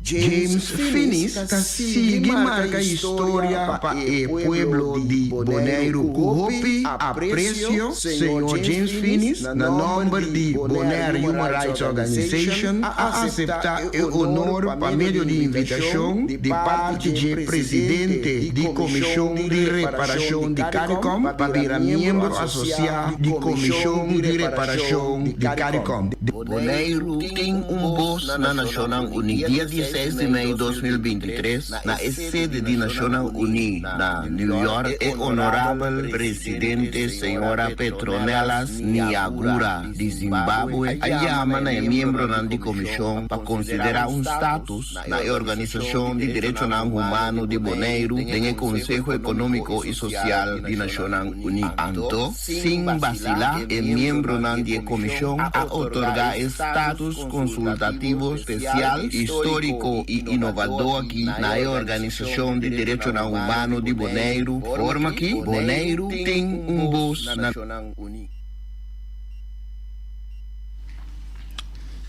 James Finies ta sigui marka historia pa e pueblo di Boneiru ku hopi apresio. Señor James Finies, na nòmber di Bonaire Human Rights Organization, a aseptá e honor pa medio di invitashon di parti dje presidente di Komishon di Reparashon di Caricom pa bira miembro asosiá di Komishon di Reparashon di Caricom. Boneiru tin un bos na Nashonnan Uní. Dia dieseis di mei 2023, na e sede di Nashonnan Uní na New York, e Honorabel Presidente Señora Petronella Nyagura di Zimbabwe a yama na e miembronan di komishon pa konsiderá un status na e Organisashon di Derechonan Humano di Boneiru den e Konseho Ekonómiko i Sosial di Nashonnan Uní. Anto, Sin basilá, e miembronan di e komishon a otorgá e status konsultativo spesial, históriko i inovadó aki na e Organisashon di Derechonan Humano di Boneiru, forma ki Boneiru tin un bos na.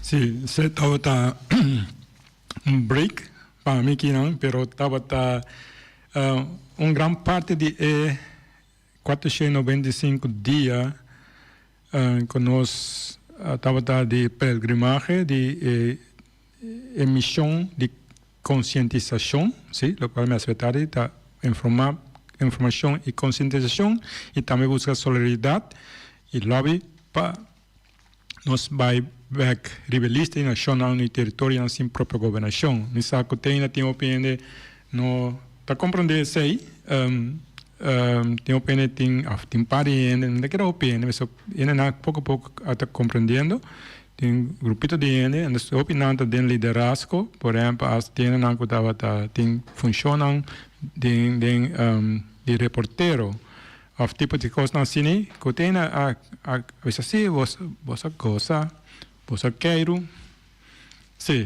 Sí, esei tabata un break pa mi kinan, pero tabata un gran parti di e 495 dia ku nos tabata di pelgrimahe di e mishon di konsientisashon, si, lokual mi a seta di ta informa, informashon i konsientisashon i tambe buska solidaridat i lobby pa nos bai bek riba e lista di nashonnan i teritorionan sin propio gobernashon. Mi sa ku te ainda tin hopi hende no ta komprondé esei. Tin hopi hende tin, òf tin par di hende, no ta keda hopi hende, pasobra hendenan poko poko a ta komprendiendo. Tin grupito di hende, entonces hopi nan ta den liderazgo, por ehempel as tin hendenan ku tabata tin funshonnan den den di reportero. Of tipo di kosnan asini ku tin a a bisa si bos bos a gosa, bos a keiru. Si.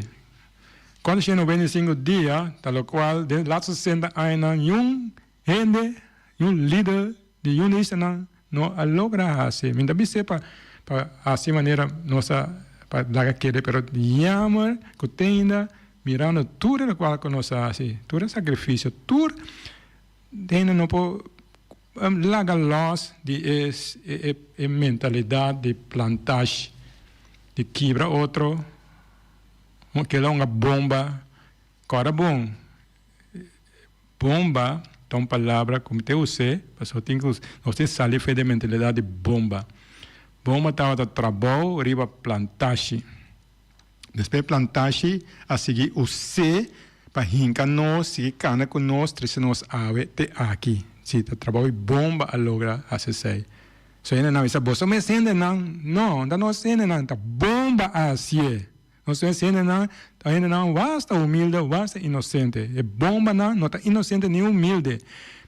Kuantu shen 95 dia ta lokual den laatste 60 añanan niun hende, niun lider di niun islanan no a logra hasi. Mi ta bis'é pa pa hasi manera nos a pa laga kere pero jammer ku tin ainda mirando tur e lokual ku nos a hasi, tur e sakrifisio, tur. Hende no por laga los di e mentalidad di plantage, di kibra otro, keda un bomba. Kòrda bon, bomba ta un palabra ku mi ta us'é, pasobra tin ku nos tin sali for di e mentalidad di bomba. Bomba tabata trabou riba plantashi. Despues plantashi a sigui us'é pa hinka nos, sigui kana ku nos, trese nos awe te aki. Si, ta trabou i bomba a logra hasi esei. So hendenan a bisa, boso mes hendenan? No, ta nos hendenan, ta bomba a hasié. Nos mes hendenan ta hendenan basta humilde, basta inosente. E bombanan no ta inosente ni humilde.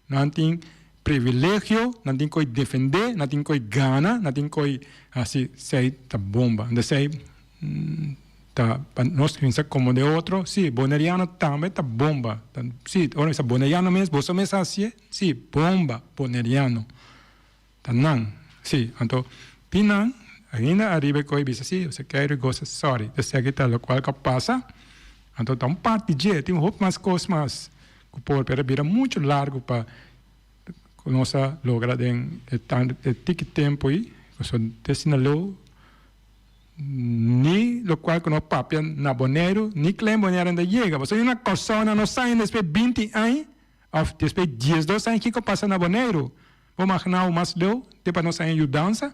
Nan tin privilegio, nan tin koe defendé, nan tin koe gana, nan tin koe hasi esei ta bomba. Entonces esei ta pa nos cuminsa como de otro, si, boneriano tambe ta bomba. Si, ora mi bisa boneriano mes, boso mes hacié? Si, bomba boneriano. Ta nan, si. Anto tin nan ainda ariba e koe bisa si, boso kere gosa, sorry. Esaki ta locual cu a pasa. Anto ta un parti dje, tin hopi mas cos mas cu por, pero a bira mucho largo pa cu nos a logra den e e tiki tempo ei, pasobra te asina leu ni locual cu nos papia na Boneiru ni Klein Boneiru ainda yega, pasobra na Kòrsou nan no sa ainda despues binti aña of despues diesdos aña kiko pasa na Boneiru. Bo magna bo mas leu te pa nos haña yudansa?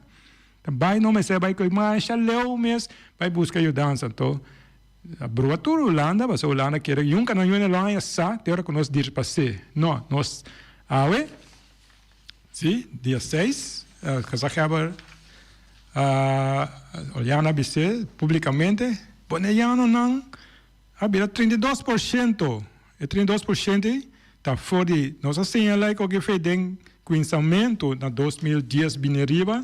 Ta bai no mester bai koe masha leu mes bai buska yudansa. Anto a brua tur Hulanda pasobra Hulanda kere yunka nan yunan lo haña sa te ora ku nos dir pas'é. No, nos awe, si, dia seis, gezaghebber Oleana a bis'é publikamente, Boneianonan a bira 32%. E 32% ei ta for di nos a señalá ku ke fe den kuminsamentu na 2010 bini riba.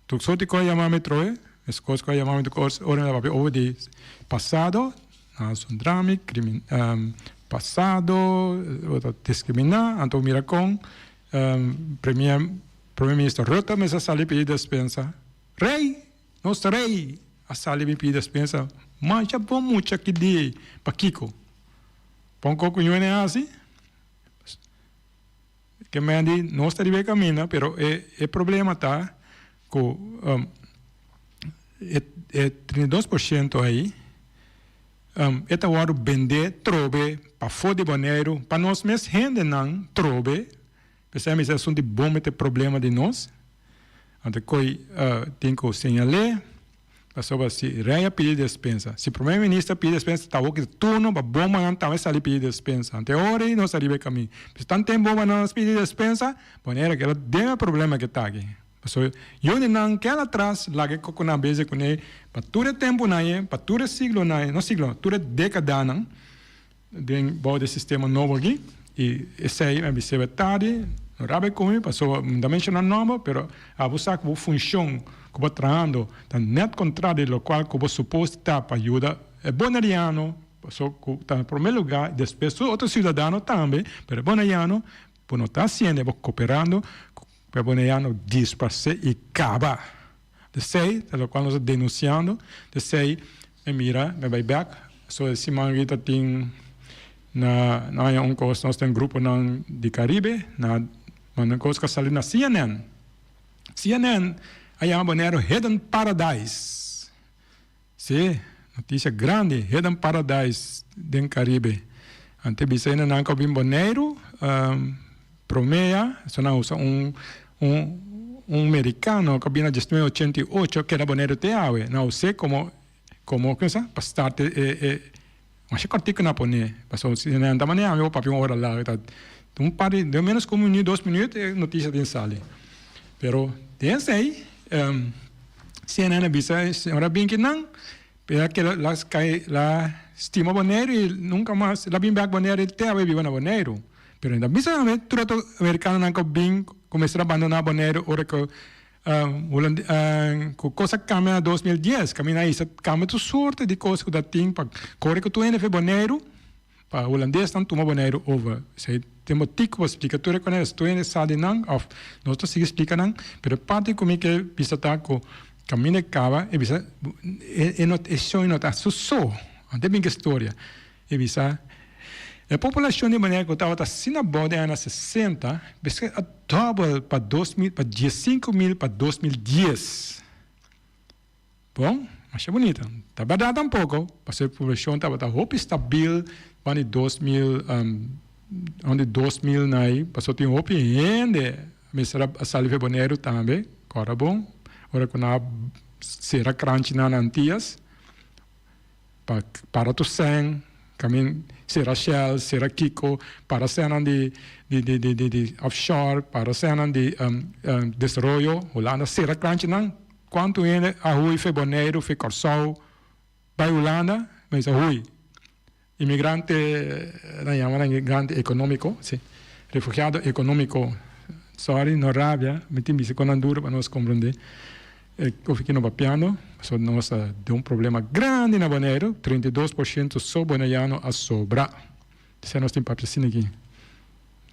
Tur sorti ku a yama mi troe, meskos ku a yama mi tur ora mi ta papia over di pasado, nan a zundra mi, pasado, bo ta diskriminá, anto mira kon Premier Prome Minister Rutte mester sali pidi despensa. Rei! Nos rei a sali bin pidi despensa. Mancha bon mucha ki di pakiko? Pon koko yu ene hasi? Ke men di nos ta riba e kaminda pero e e problema ta ku e e 32% ei e ta wòrdu bendé trobe pafó di Boneiru pa nos mes hendenan trobe. P'esei mi sa esun di bon mete problema di nos. Anto koi tin ku señal'é pasobra si rei a pidi despensa, si prome minister a pidi despensa ta awor ki ta turno pa bombanan tambe sali pidi despensa. Anto e ora ei nos a riba e kamin. Pero si tanten bombanan a pidi despensa, manera keda den e problema ke ta aki. Pasobra yundinan keda atras laga e kokonan bezig kuné pa tur e tempunan ei, pa tur e siglonan ei, no siglo, tur e dekadanan. Den bou di e sistema nobo aki y esey mi a biseba tardi no rabia cu mi pasobra mi ta menciona nomber pero abo sa cu bo funcion cu bo trahando ta net contrario di locual cu bo supos ta pa yuda e boneriano pasobra cu ta na prome lugar y despues tur otro ciudadano tambe pero e boneriano bo no ta haciendo bo cooperando cu e boneriano disparce y caba. Esey ta locual nos ta denunciando. Esey mi mira, mi bay bek. So e siman aki ta tin na na haña un cos, nos tin gruponan di Caribe na manda un cos cu a sali na CNN. CNN a yama Boneiru Hidden Paradise. Si, noticia grandi, Hidden Paradise den Caribe. Ante bisa hende nan cu a bin Boneiru, promea, so nan usa un un un mericano cu a bin na 1988 keda Boneiru te awe. Nan us'e como como como sa pa start e e masha cortico nan a pone, pasobra si nan ta manera ami bo papia un ora largo ta un par di den menos cu un minuut dos minuut e noticia tin sali. Pero den esey. CNN a bisa e señora bin ki nan, pero a keda la kai la stima Boneiru y nunca mas la bin bek Boneiru y te awe biba na Boneiru. Pero nan ta bisa tambe tur otro americanonan ku bin ku mester a bandona Boneiru ora ku ku kos a kambia na 2010 kaminda a hisa kambia tur sorte di kos ku ta tin pa kore ku tur hende for Boneiru. Pa hulandesnan tuma Boneiru over. Esei tin motiku pa splika tur e kones. Tur hende sa di nan of nos ta sigui splika nan. Pero e parti ku mi ke bisa ta ku kaminda e kaba e bisa e no e soño no ta su so. Ante bin ke storia. E bisa e populashon di Boneiru ku tabata asina abou den añanan 60 bes a dòbel pa 2000 pa 15000 pa 2010. Bon, masha bunita. Ta berdad tampoco, pasobra e poblacion tabata hopi stabil ban di 2000, rond di 2000 na ei, pasobra tin hopi hende mester a sali for Boneiru tambe, kòrda bon, ora ku nan a sera kranchinan na Antias pa para tur sèn, kamin sera Shell, sera kiko, para sènnan di di offshore, para sènnan di desaroyo, Hulanda sera kranchinan. Kuantu hende a hui fe Boneiru, fe Kòrsou, bai Hulanda? Mi bisa hui. Imigrante, nan yama nan imigrante ekonómiko, si. Refugiado ekonómiko. Sorry, no rabia, mi tin bisa kon nan duru pa nos komprondé. E kofi ki no papiando, pasobra nos ta den un problema grandi na Boneiru, 32% so boneiano a sobra. Esei nos tin papia asina aki.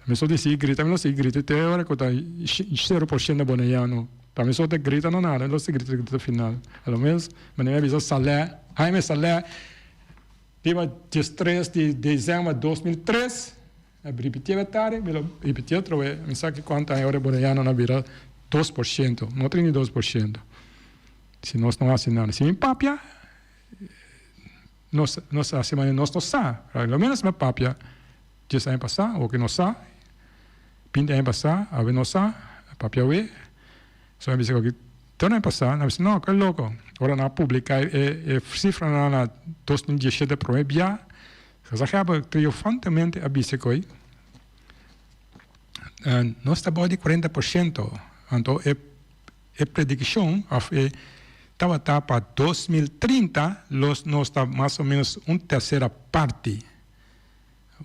Mi so di sigui grita, mi lo sigui grita te ora ku ta 0% boneiano. Pa mi so ta grita no nada, mi lo sigui grita te final. A lo mes manera mi a bisa Saleh, Jaime Saleh, riba 13 di dezember 2003, mi a ripitié e tarde, mi lo ripitié otro be, mi sa ki kuantu aña ora e boneianonan a bira 2%, no 32%. Si nos no hasi nada, si mi papia. Nos nos hasi manera nos no sa. Lo menos mi papia dies aña pasá, oke nos sa, binti aña pasá, awe nos sa, papia awe. So mi bisa ku tur aña pasá, nan bisa no, ke loko. Ora nan a publiká e e sifranan na 2017 promé bia, Gezaghebber triunfantemente a bisa ku nos ta bou di 40%, anto e E predikshon òf e tabata pa 2030 los nos ta mas o menos un tersera parti.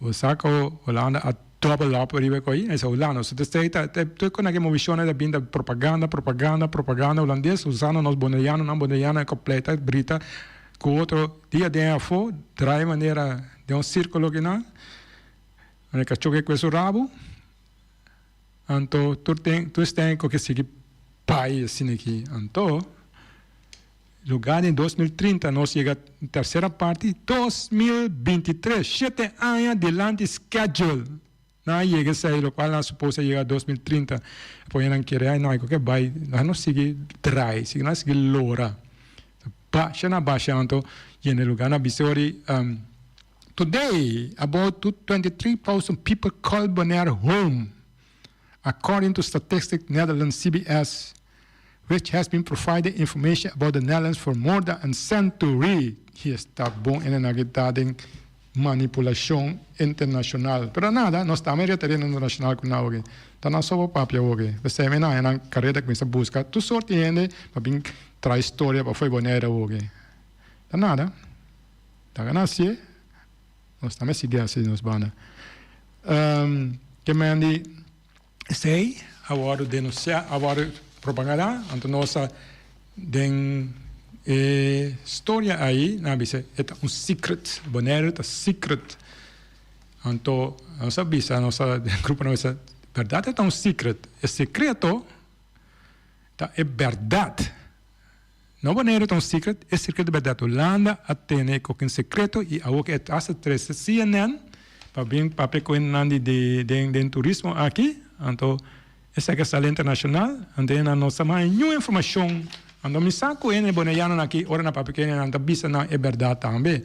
Bo sa ku Hulanda a double up riba e koi, esa Hulanda. So desde ta tur kon aki movishonnan ta bin ta propaganda, propaganda, propaganda hulandes usando nos bonerianonan, bonerianonan kompleto brita ku otro dia den afó draai manera den un sirkulo kinan, manera kachó ke kue su rabu. Anto tur ten tur esten ku ke sigui bai asina aki. Anto lugar di 2030 nos yega tercera parti 2023 shete aña dilanti schedule nan a yega esei locual nan a supose a yega 2030 apoyo nan kere ay no ay ku ke bai nan no sigui draai sigui nan sigui lora basha na basha anto yende lugar nan bisa ori Today about 23,000 people call Bonaire home according to Statistics Netherlands CBS which has been providing information about the Netherlands for more than a century. Esta bon en aki ta den manipulashon internashonal. Pero nada, nos tambe riba tereno internashonal ku nan oke. Ta nan so bo papia oke. P'esei mi nan nan kareda kuminsá buska tur sort di hende pa bin traha historia pa fo'i Bonaire oke. Ta nada. Ta gana hasié, nos tambe sigui hasi di nos banda. Ke men di esei a wòrdu denunsiá, a wòrdu propagandá, anto nos a den e storia ei nan a bisa e ta un secret, Boneiru ta secret. Anto nos a bisa, nos a den grupo nos a bisa, bèrdat e ta un secret, e sekreto ta e bèrdat. No Boneiru ta un secret, e secreto berdad Hulanda a tene cu ken secreto y awor cu e hasta trece CNN pa bin papia cu hendenan di di den den turismo aki, anto esaki a sali internacional, anto hendenan no sa mas niun informacion, anto mi sa cu hende Boneianonan aki ora nan papia cu hendenan ta bisa nan e berdad tambe,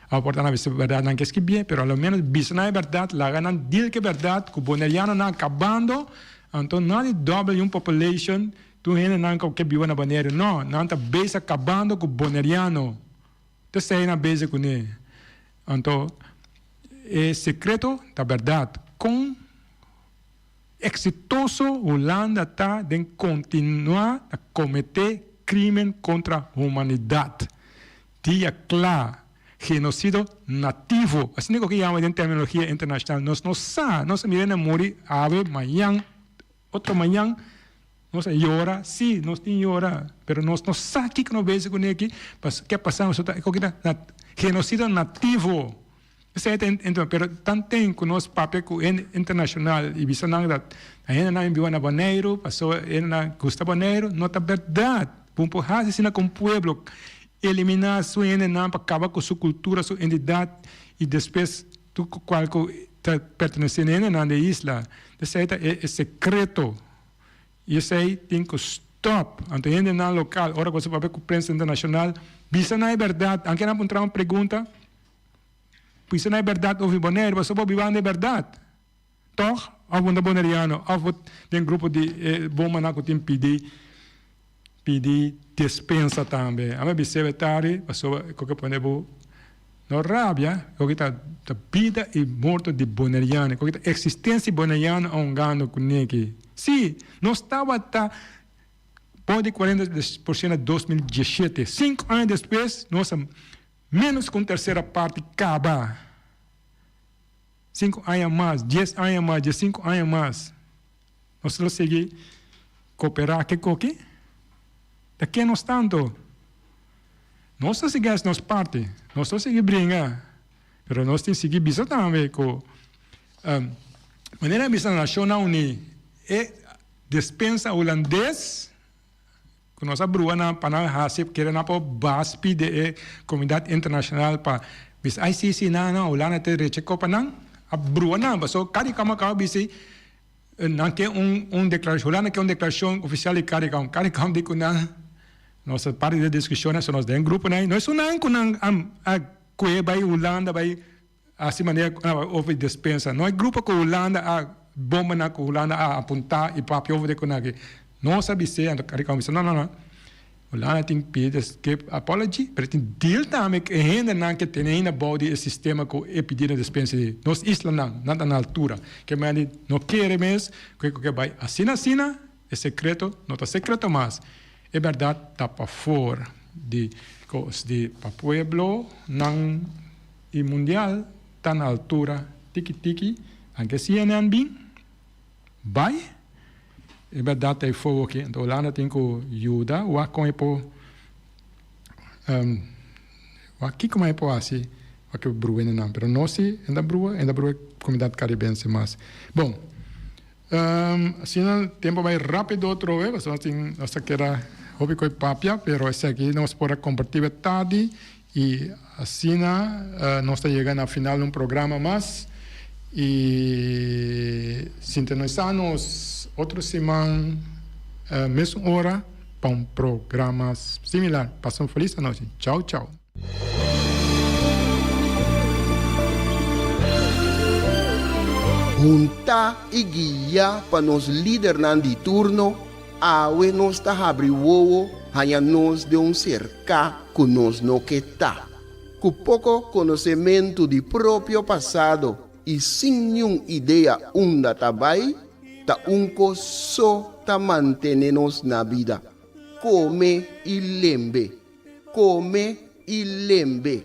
awor por ta nan bisa e berdad nan ke skibie, pero a lo menos bisa nan e berdad, laga nan deal cu e berdad cu Boneianonan a cabando, anto nan di double un population. Tur hendenan ku ke biba na Boneiru, no, nan ta bezig kabando ku boneriano. Ta esei nan bezig kuné. Anto, e sekreto ta bèrdat. Kon eksitoso Hulanda ta den kontinuá ta kometé krímen kontra humanidat. Dia kla, genosido nativo. Asina ku yama den terminologia internashonal. Nos no sa, nos a mira nan muri awe, mañan. Otro mañan nos a yora, sí, nos tin yora, pero nos no sa kiko nos bezi kuné aki, pas ke a pasa nos ta koki ta genocidio nativo. Esei ta ento, pero tanten ku nos papia ku hende internashonal i bisa nan dat a hendenan biba na Boneiru, pasobra hendenan gusta Boneiru, no ta bèrdat. Bo por hasi asina ku un pueblo, eliminá su hendenan pa kaba ku su kultura, su identidat i despues Tur cual cu ta pertenece na hendenan di e isla. Esey ta e secreto. Y esey tin cu stop. Anto hendenan local, ora cu bo papia cu prensa internacional, bisa nan e berdad. Anke nan puntra un pregunta, bisa nan e berdad over Bonaire, pasobra bo biba anda e berdad. Toch? Of bo no ta Boneriano, of bo den grupo di e bomanan cu tin pidi pidi despensa tambe. Ame bis'é betari pasobra e koke pone bo no rabia, e koke ta ta bida i morto di Boneriano, e koke ta eksistensia di Boneriano a hungando ku neki. Sí, nos tabata bou di 40% na 2017, sinku aña despues nos a ménos ku un tersera parti kaba. Sinku aña mas, dies aña mas, diesinku aña mas, nos lo sigui koperá ke koki? Ta ken nos ta anto? Nos ta sigui hasi nos parti, nos ta sigui bringa, pero nos tin sigui bisa tambe ku manera a bisa na Nashonnan Uní, e despensa hulandes ku nos a brua nan pa nan hasi kere nan por bas pidi e komunidat internashonal pa bisa ay si si nan nan Hulanda ta recha kopa nan a brua nan paso Caricom a kaba bisa nan ke un un deklarashon Hulanda ke un deklarashon ofisial di Caricom Caricom di ku nan nos a parti di e diskushon so nos den gruponan no esun ku nan a kue bai Hulanda bai Hasi manera ku nan over di despensa. No e grupo ku Hulanda a bomba nan ku Hulanda a apuntá i papia over di ku nan aki. Nos a bis'é, anto Caricom bisa no no no. Hulanda tin pidi give apology, pero tin deal tambe ku e hendenan ke tene ainda bou di e sistema ku e pidi na despensa di nos islanan, nan ta na altura. Ke men di no kere mes ku e ku ke bai asina asina, e sekreto no ta sekreto mas. E bèrdat ta pafor di kos di pa pueblonan. I mundial ta na altura. Tiki tiki, anke CNN bin, bai, e bèrdat ta e fogo aki. Anto Hulanda tin ku yuda wak kon e por wak kiko mas e por hasi pa ku e brua nan. Pero nos si e ta brua, e ta brua e komunidat karibense mas. Bon, asina tempu a bai rápido otro bes, pasobra nos tin nos ta keda hopi ku e papia, pero esaki nos por a kompartí e tardi. I asina nos ta yega na final di un programa mas i sintonisá nos otro siman mesun ora pa un programa similar. Pasa un felis anochi. Chau chau. Huntá i guiá pa nos lidernan di turno, awe nos ta habri wowo haña nos den un serká ku nos no ke ta. Ku poko konosementu di propio pasado i sin niun idea unda ta bai, ta un kos so ta mantene nos na bida, kome i lembe, kome i lembe.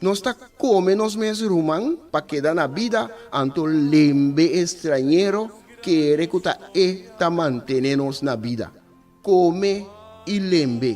Nos ta kome nos mes ruman pa keda na bida, anto lembe e strañero kere ku ta e ta mantene nos na bida. Kome i lembe.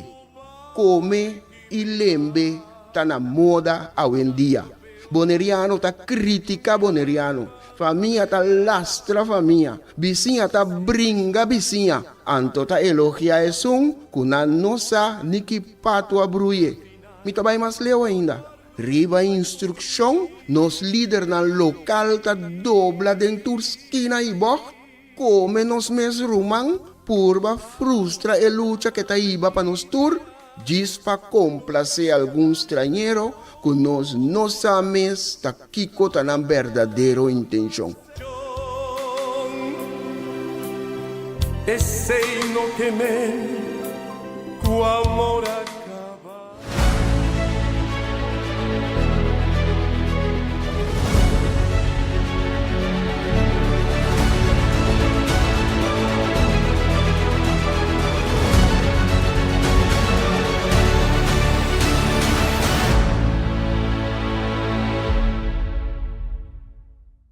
Kome i lembe ta na moda awendia. Boneriano ta kritika boneriano, famia ta lastra famia, bisiña ta bringa bisiña, anto ta elogia esun ku nan no sa ni ki patu a bruye. Mi ta bai mas leu ainda. Riba instrukshon, nos lidernan lokal ta dobla den tur skina i bògt, kome nos mes ruman, purba frustra e lucha ke ta hiba pa nos tur, djis pa komplasé algun strañero ku nos no sa mes ta kiko ta nan berdadero intenshon. Esei no ke men ku amor a.